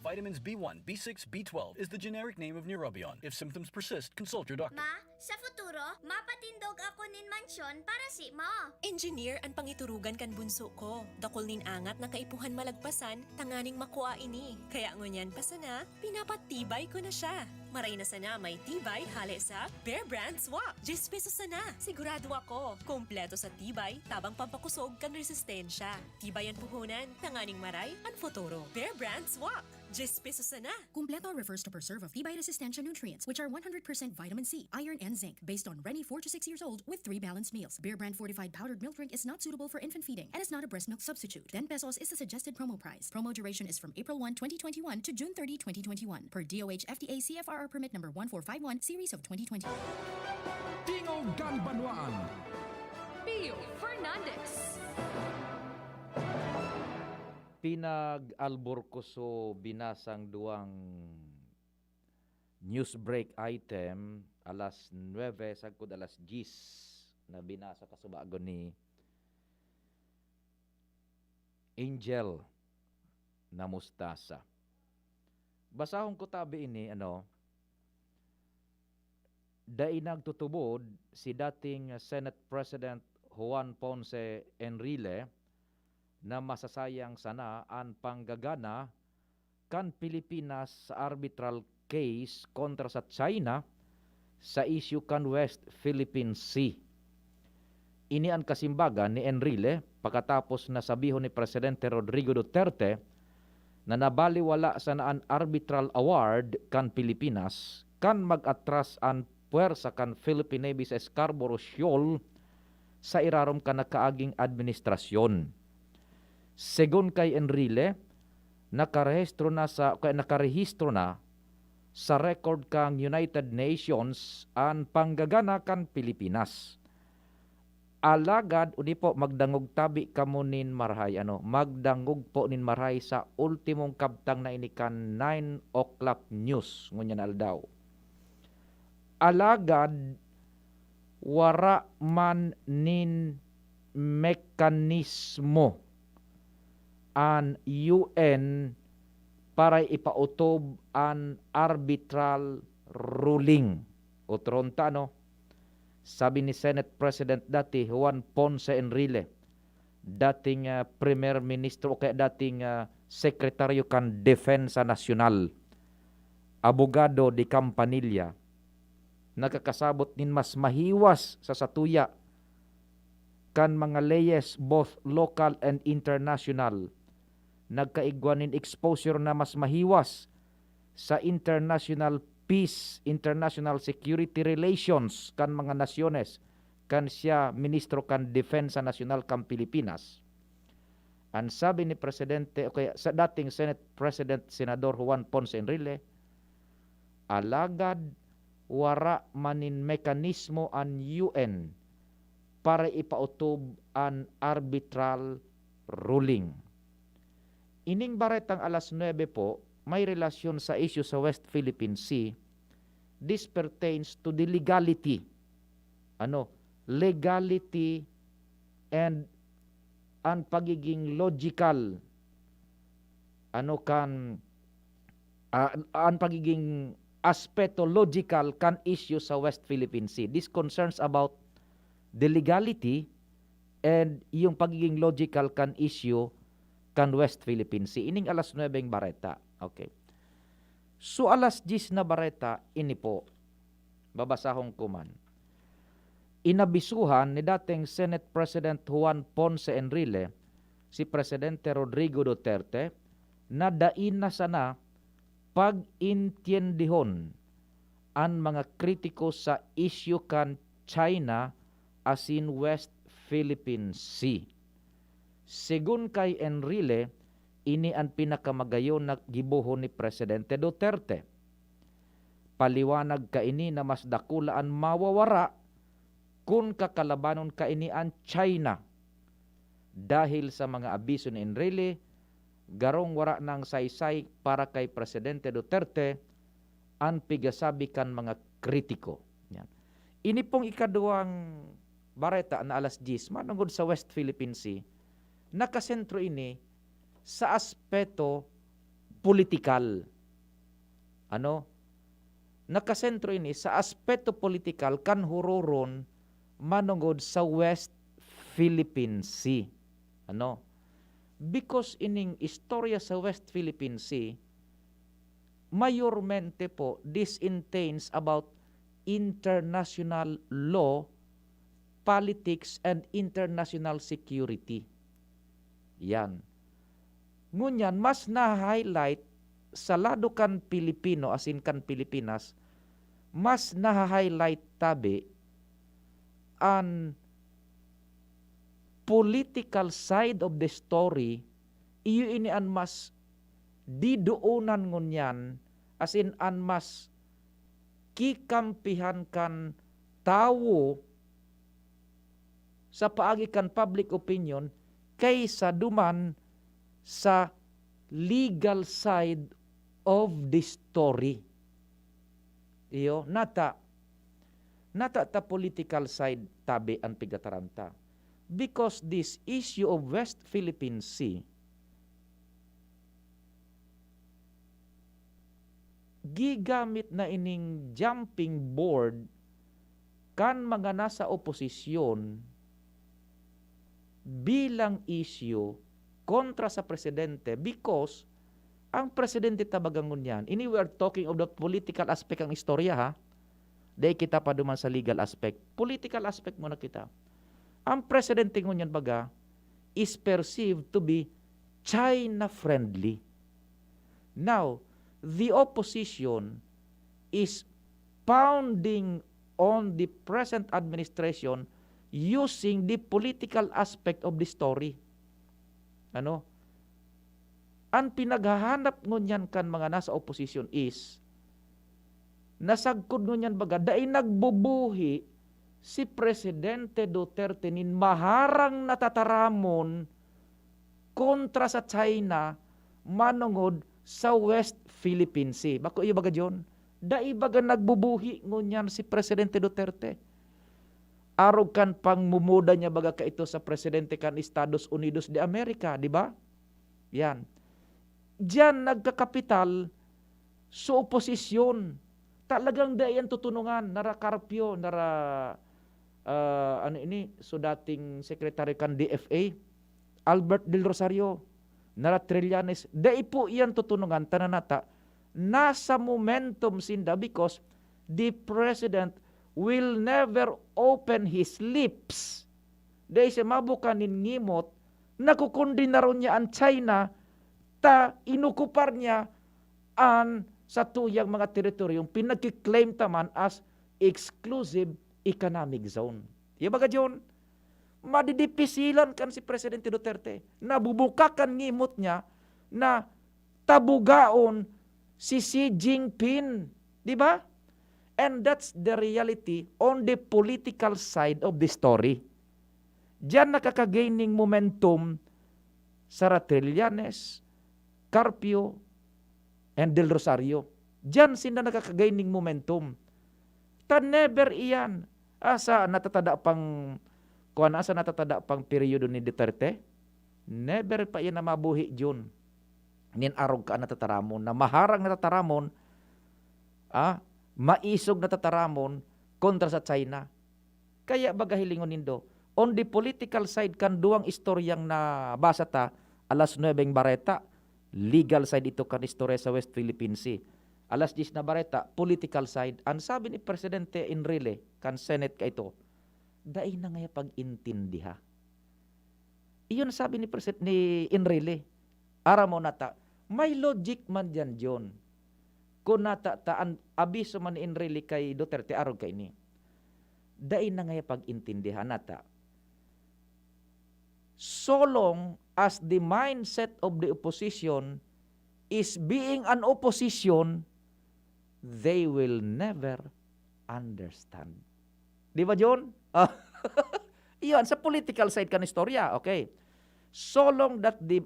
Vitamins B one, B six, B twelve is the generic name of Neurobion. If symptoms persist, consult your doctor. Ma, sa futuro, mapatindog ako nin mansyon para si mo. Engineer an pangiturugan kan bunso ko. Dakul nin angat na kaipuhan malagpasan tanganing makua ini. Kaya ngunyan pa sana, pinapatibay ko na siya. Maray na sana may tibay hale sa Bear Brand Swak. Diyes pesos sana. Sigurado ako, kompleto sa tibay, tabang pampakusog kan resistensya. Tibay an puhunan, tanganing maray an futuro. Bear Brand Swak. Diyes pesos sana. Kumpleto refers to preserve of tibay resistensya nutrients, which are one hundred percent vitamin C, iron, and zinc, based on Reni four to six years old with three balanced meals. Bear Brand fortified powdered milk drink is not suitable for infant feeding and is not a breast milk substitute. Ten pesos is the suggested promo price. Promo duration is from April one, twenty twenty-one to June thirty, twenty twenty-one, per D O H F D A C F R R permit number one four five one series of twenty twenty. Tingog kan Banwaan. Pio Fernandez. Pinag-alborkoso binasang duwang news break item, alas nuebe sagkod alas diyes na binasa kasubago ni Angel na Mustasa. Basahon ko tabi ini, ano, dai nagtutubod si dating Senate President Juan Ponce Enrile na masasayang sana an panggagana kan Pilipinas sa arbitral case kontra sa China sa isyu kan West Philippine Sea. Ini an kasimbagan ni Enrile pakatapos na sabihon ni Presidente Rodrigo Duterte na nabaliwala sana an arbitral award kan Pilipinas kan mag-atras an pwersa kan Philippine Navy sa Scarborough Shoal sa irarom kan nakaaging administrasyon. Segun kay Enrile, nakarehistro na sa kaya nakarehistro na sa record kan United Nations an panggagana kan Pilipinas. Alagad uni po, magdangog tabi kamo nin marahay, ano, magdangog po nin marahay sa ultimong kabtang na ini kan nine o'clock news ngunyan na aldaw. Alagad wara man nin mekanismo an U N para ipautob an arbitral ruling. Otro unta, no? Sabi ni Senate President dati Juan Ponce Enrile, dating, ah, Primer Ministro o kaya dating, ah, Sekretaryo kan Depensa Nasyonal, Abogado de Campanilla, nakakasabot nin mas mahiwas sa satuya kan mga leyes, both local and international. Nagkaigwa nin exposure na mas mahiwas sa international peace, international security relations kan mga nasyones, kan siya ministro kan Depensa Nasyonal kan Pilipinas. An sabi ni Presidente, o kaya sa dating Senate President, Senador Juan Ponce Enrile, "Alagad wara man nin mekanismo an U N para ipautob an arbitral ruling." Ining baretang alas nuebe po, may relasyon sa isyu sa West Philippine Sea. This pertains to the legality. Ano? Legality and ang pagiging logical, ano, kan, ah, ang pagiging aspeto logical kan isyu sa West Philippine Sea. This concerns about the legality and yung pagiging logical kan isyu kan West Philippine Sea. Ining alas nuebe ng bareta. Okay. So, alas diyes na bareta, ini po. Babasahon ko man. Inabisuhan ni dating Senate President Juan Ponce Enrile si Presidente Rodrigo Duterte na dai na sana pag-intiendihon an mga kritiko sa isyu kan China asin West Philippine Sea. Segun kay Enrile, ini an pinakamagayon na gibohon ni Presidente Duterte. Paliwanag kaini na mas dakula an mawawara kun kakalabanon kaini an China. Dahil sa mga abiso ni Enrile, garong wara nang saysay para kay Presidente Duterte an pigasabi kan mga kritiko. Yan. Ini pong ikaduwang bareta na alas diyes, manungod sa West Philippine Sea, nakasentro ini sa aspeto politikal. Ano? Nakasentro ini sa aspeto politikal kan huroron manungod sa West Philippine Sea. Ano? Because ining istorya sa West Philippine Sea, mayormente po, this entails about international law, politics, and international security. Yan. Ngunyan, mas na-highlight sa lado kan Pilipino, asin kan Pilipinas, mas na-highlight tabi an political side of the story, iyo ini an mas didoonan ngunyan, asin an mas kikampihan kan tawo sa paagi kan public opinion kaysa duman sa legal side of the story. Iyo, nata, nata ta political side tabi an pigataran ta. Because this issue of West Philippine Sea, gigamit na ining jumping board kan mga nasa oposisyon bilang isyu kontra sa presidente, because ang presidente ta baga ngunyan, ini we are talking of the political aspect ang istorya, ha. Dai kita pa duman sa legal aspect. Political aspect muna kita. Ang presidente ngunyan baga is perceived to be China-friendly. Now, the opposition is pounding on the present administration using the political aspect of the story. Ano? An pinaghahanap ngunyan kan mga nasa oposisyon is, nasagkod ngunyan baga, dai nagbubuhi si Presidente Duterte nin maharang na tataramon kontra sa China manongod sa West Philippine Sea. Bako iyo baga, John? Dai baga nagbubuhi ngunyan si Presidente Duterte? Arog kan pangmumuda niya baga kaito sa presidente kan Estados Unidos de America, di ba? Yan. Diyan nagkakapital sa oposisyon. Talagang dai yan tutunungan. Nara Carpio, nara, ah, ano ini, so dating sekretaryo kan D F A, Albert Del Rosario, nara Trillanes, dai po iyan tutunungan, tananata, nasa momentum sinda because the president will never open his lips. Dai siya mabuka nin ngimot, nakukundinaron niya an China, ta inokupar niya an satuyang mga teritoryong pinagki-claim ta man as exclusive economic zone. Iya baga, John? Madidipisilan kan si Presidente Duterte. Nabubuka kan ngimot niya na tabugaon si Xi Jinping. Di ba? And that's the reality on the political side of the story. Diyan nakakagaining momentum Sara Trillanes, Carpio, and Del Rosario. Diyan sinda nakakagaining momentum. Ta never iyan. Asa natatada pang, kuwan, asa natatada pang periodo ni Duterte? Never pa iyan na mabuhi, Jun. Nin arog ka natataramo, na maharang natataramo, ah, maisog natataramo kontra sa China. Kaya baga hilingon nindo, on the political side kan duwang istoryang nabasa ta, alas nuebeng bareta, legal side ito kan istorya sa West Philippine Sea. Alas diyes na bareta, political side. An sabi ni Presidente Enrile kan Senate kaito, "Dai na ngaya pag-intindiha." Iyon sabi ni President, ni Enrile. Aram mo nata, may logic man diyan, John. Kun nata ta an abiso man ni Enrile kay Duterte, arog kaini. Dai na ngaya pag-intindihan nata. So long as the mindset of the opposition is being an opposition, they will never understand. Di ba, John? Ah, iyon, sa political side kan istorya, okay. So long that the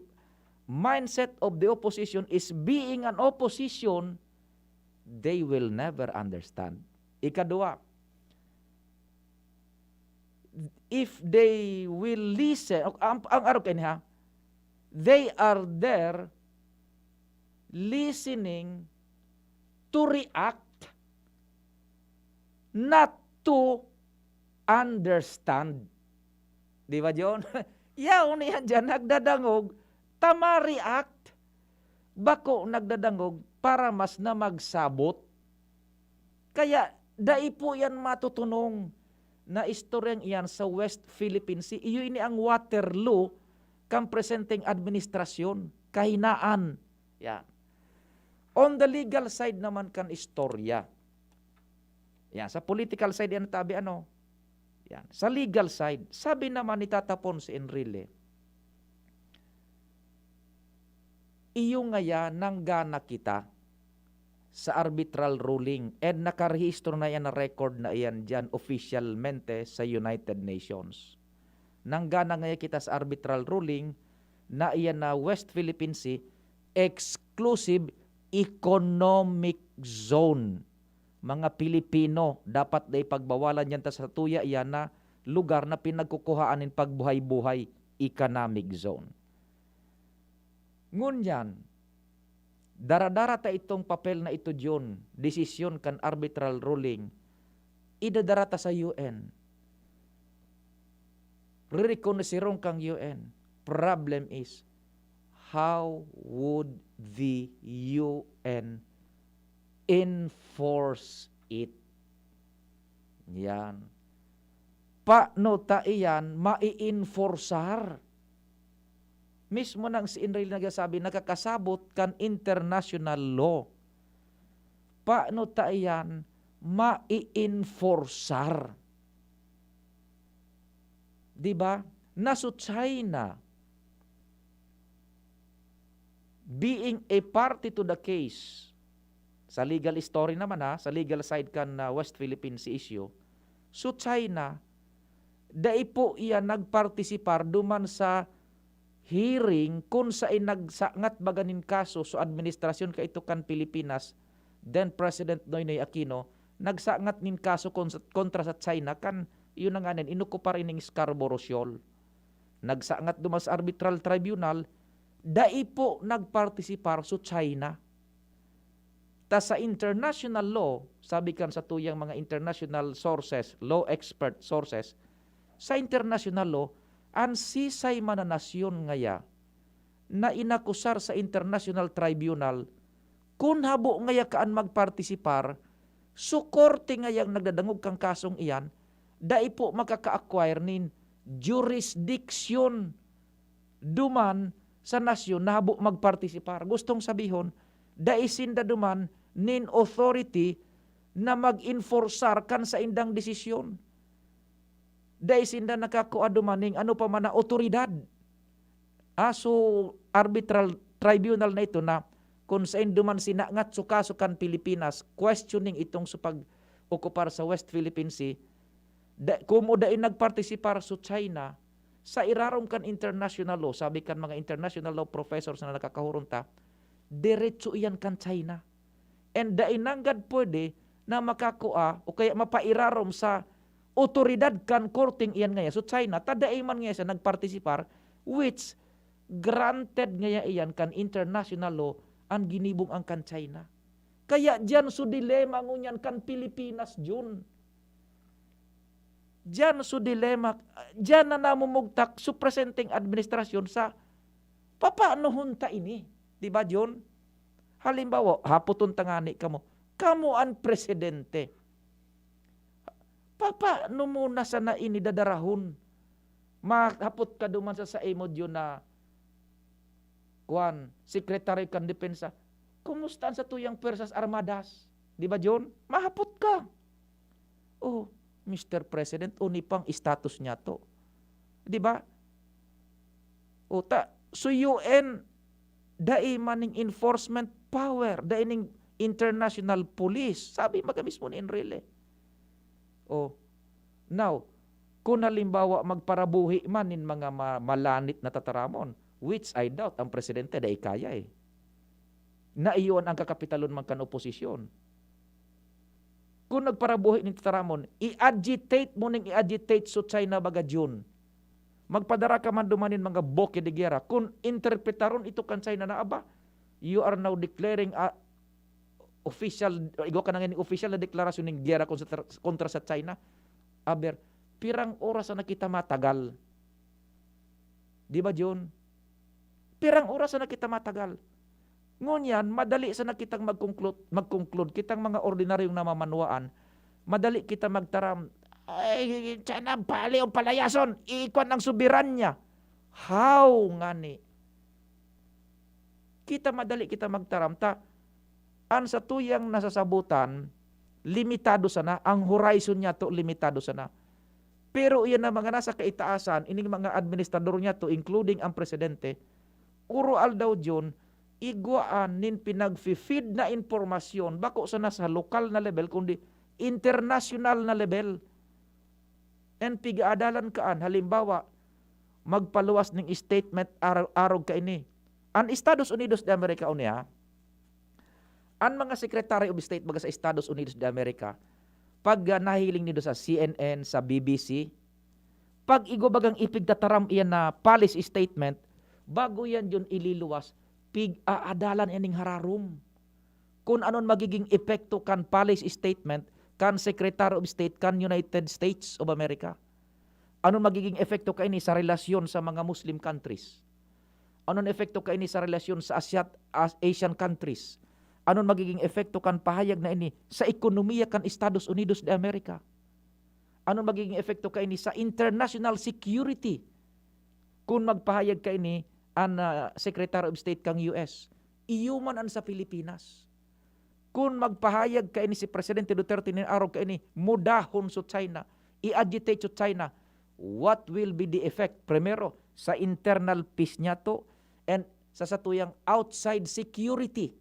mindset of the opposition is being an opposition, they will never understand. Ikadua, if they will listen, ang, ang arog kaini ha, they are there listening to react, not to understand. Di ba, John? Yaon iyan diyan, nagdadangog ta ma-react. Bako nagdadangog para mas na magsabot. Kaya dai po iyan matutunong na istoryang iyan sa West Philippine Sea. Iyo ini ang Waterloo kan presenteng administrasyon. Kahinaan. Yan. On the legal side naman kan istorya. Yan. Sa political side, yan tabi ano. Yan. Sa legal side, sabi naman ni Tata Ponce Enrile, iyo ngaya nanggana kita sa arbitral ruling and nakarehistro na yan, na record na iyan diyan opisyalmente sa United Nations. Nanggana ngaya kita sa arbitral ruling na iyan na West Philippine Sea, exclusive economic zone. Mga Pilipino, dapat dai pagbawalan yan ta satuya iyan na lugar na pinagkukuhaan nin pagbuhay-buhay, economic zone. Ngunyan, daradara ta itong papel na ito, John, desisyon kan arbitral ruling, idadara ta sa U N. Rerekonoserong kang U N. Problem is, how would the U N enforce it? Yan. Paano ta iyan maiinforsar? Mismo nang si Enrile nagsasabi, nakakasabot kan international law. Paano ta iyan maiinforsar? Di ba? Na so China, being a party to the case, sa legal story naman ha, sa legal side kan, ah, West Philippine Sea issue, so China, dai po iyan nagpartisipar duman sa hearing kun saen nagsangat baga nin kaso so administrasyon kaito kan Pilipinas, then President Noynoy Aquino, nagsangat nin kaso kon-, kontra sa China kan, iyo na nganin, inokupar ining Scarborough Shoal. Nagsangat duman sa arbitral tribunal, dai po nagpartisipar so China. Ta sa international law, sabi kan satuyang mga international sources, law expert sources, sa international law, an sisay man na nasyon ngaya na inakusar sa international tribunal, kun habo ngaya kaan magpartisipar, so korte ngayang nagdadangog kan kasong iyan, dai po makaka-acquire nin jurisdiction duman sa nasyon na habo magpartisipar. Gustong sabihon, dai sinda duman nin authority na mag-enforcear kan saindang desisyon. Dai sinda nakakua duman ning ano pa man na otoridad. Ah, so, arbitral tribunal na ito na kung saindo man sinangat so kaso kan Pilipinas, questioning itong sa pag-okupar sa West Philippine Sea, da, komo dai nagpartisipar so China sa irarom kan international law, sabi kan mga international law professors na nakakahuron ta, diretso iyan kan China. And dai nanggad pwede na makakua o kaya mapairarom sa otoridad kan korteng iyan ngaya. So China, ta dai man ngaya siya nagpartisipar, which granted ngaya iyan kan international law an ginibong-an kan China. Kaya diyan so dilema ngunyan kan Pilipinas, Jun. Diyan so dilema, diyan na namumugtak so presenteng administrasyon sa papaanohon ta ini. Di ba, Jun? Halimbawa, hapoton ta ngani kamo. Kamo an presidente. Papaano mo na sana ini dadarahon? Mahapot ka duman sa saimo, Jun, na kuwan, Secretary kan Depensa, "Kumusta an satuyang Pwersas Armadas?" Di ba, Jun? Mahapot ka. "Oh, Mister President, oni pang status niya to." Di ba? O ta, so U N, dai man ning enforcement power, dai ning international police. Sabi maga mismo ni Enrile. Oh, now, kung halimbawa magparabuhi man nin mga ma-, malanit na tataramon, which I doubt, ang presidente dai kaya eh. Na iyon ang kakapitalon man kan oposisyon. Kung nagparabuhi nin tataramon, i-agitate mo ning i-agitate so China baga Jun. Magpadara ka man duman nin mga buke de gera. Kung interpretaron ito kan China na, "Aba, you are now declaring a official, igwa ka na nganing official na deklarasyon ning gera kontra, kontra sa China." Aber, pirang oras na kita matagal? Di ba, Jun? Pirang oras na kita matagal? Ngunyan, madali sana kitang mag-conclude, mag-conclude, kitang mga ordinaryong namamanwaan, madali kita magtaram, "Ay, China, pali o palayason, ikwan ang soberanya." How ngani? Kita madali kita magtaram, ta an satuyang nasasabotan, limitado sana, ang horizon niyato limitado sana. Pero iyan na mga nasa kaitaasan, ining mga administrador niyato, including ang presidente, uro aldaw Jun, igwaan nin pinagfi-feed na impormasyon, bako sana sa lokal na level, kundi international na level. And pigaadalan kaan, halimbawa, magpaluwas ning statement ar-, arog kaini. An Estados Unidos de America, uni, ha? An mga Secretary of State baga sa Estados Unidos de America, pag, ah, nahiling nindo sa C N N, sa B B C, pag igwa bagang ipigtataram iyan na policy statement, bago yan Jun ililuwas, pig-aadalan iyan ning hararom. Kun anon magiging epekto kan policy statement kan Secretary of State kan United States of America. Anon magiging epekto kaini sa relasyon sa mga Muslim countries? Anon epekto kaini sa relasyon sa Asiat-, As-, Asian countries? Anon magiging epekto kan pahayag na ini sa ekonomiya kan Estados Unidos de America? Anon magiging epekto kaini sa international security? Kun magpahayag kaini an, ah, Secretary of State kan U S, iyo man an sa Pilipinas. Kun magpahayag kaini si Presidente Duterte nin arog kaini, mudahon so China, i-agitate so China, what will be the effect? Primero, sa internal peace niyato and sa satuyang outside security.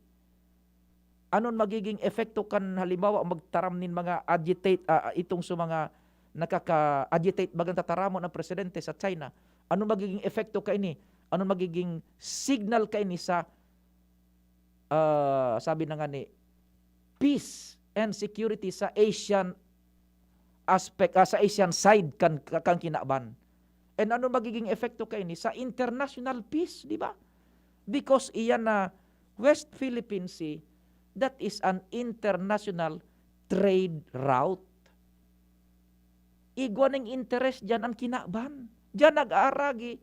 Anon magiging epekto kan halimbawa magtaram nin mga agitate, ah, ah, itong sa mga nakaka-agitate bagang tataramon ang presidente sa China? Anon magiging epekto kaini? Anon magiging signal kaini sa, ah, sabi na nga ni, peace and security sa Asian aspect, ah, sa Asian side kan, kan kinaban? And ano magiging epekto kaini sa international peace, di ba? Because iyan na West Philippine Sea, that is an international trade route. Igwa ning interes diyan an kinaban. Diyan nag-aaragi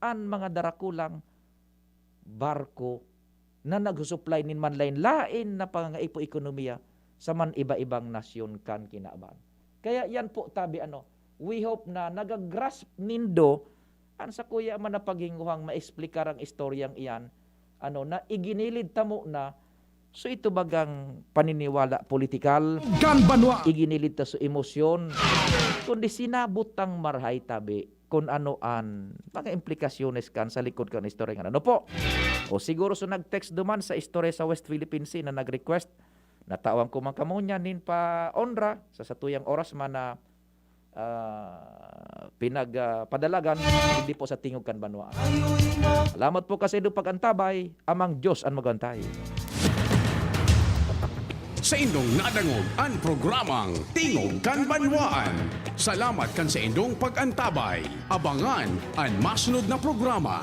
an mga darakulang barko na nagsusuplay nin manlaen-laen na pangangaipo ekonomiya sa man iba-ibang nasyon kan kinaban. Kaya yan po, tabi, ano, we hope na nagagrasp nindo an sakuya man na paghinguhang maexplikar ang istoryang iyan, ano, na iginilid tamo na So ito bagang paniniwala politikal, Kan banwa. Iginilid ta sa emosyon, kundi sinabot tang marahay tabi kung ano an mga implikasyones kan sa likod kan istorya nga ano po. O siguro so nag-text duman sa istorya sa West Philippine Sea na nag-request, natawan ko man kamo niya nin pa-onra sa satuyang oras man na ah, pinagpadalagan, hindi po sa tingog kan banwaan. Salamat po kasi do pag-antabay, amang Diyos an magantay. Sa indong nadangog an programang Tingog kan Banwaan. Salamat kan sa indong pag-antabay. Abangan an masunod na programa.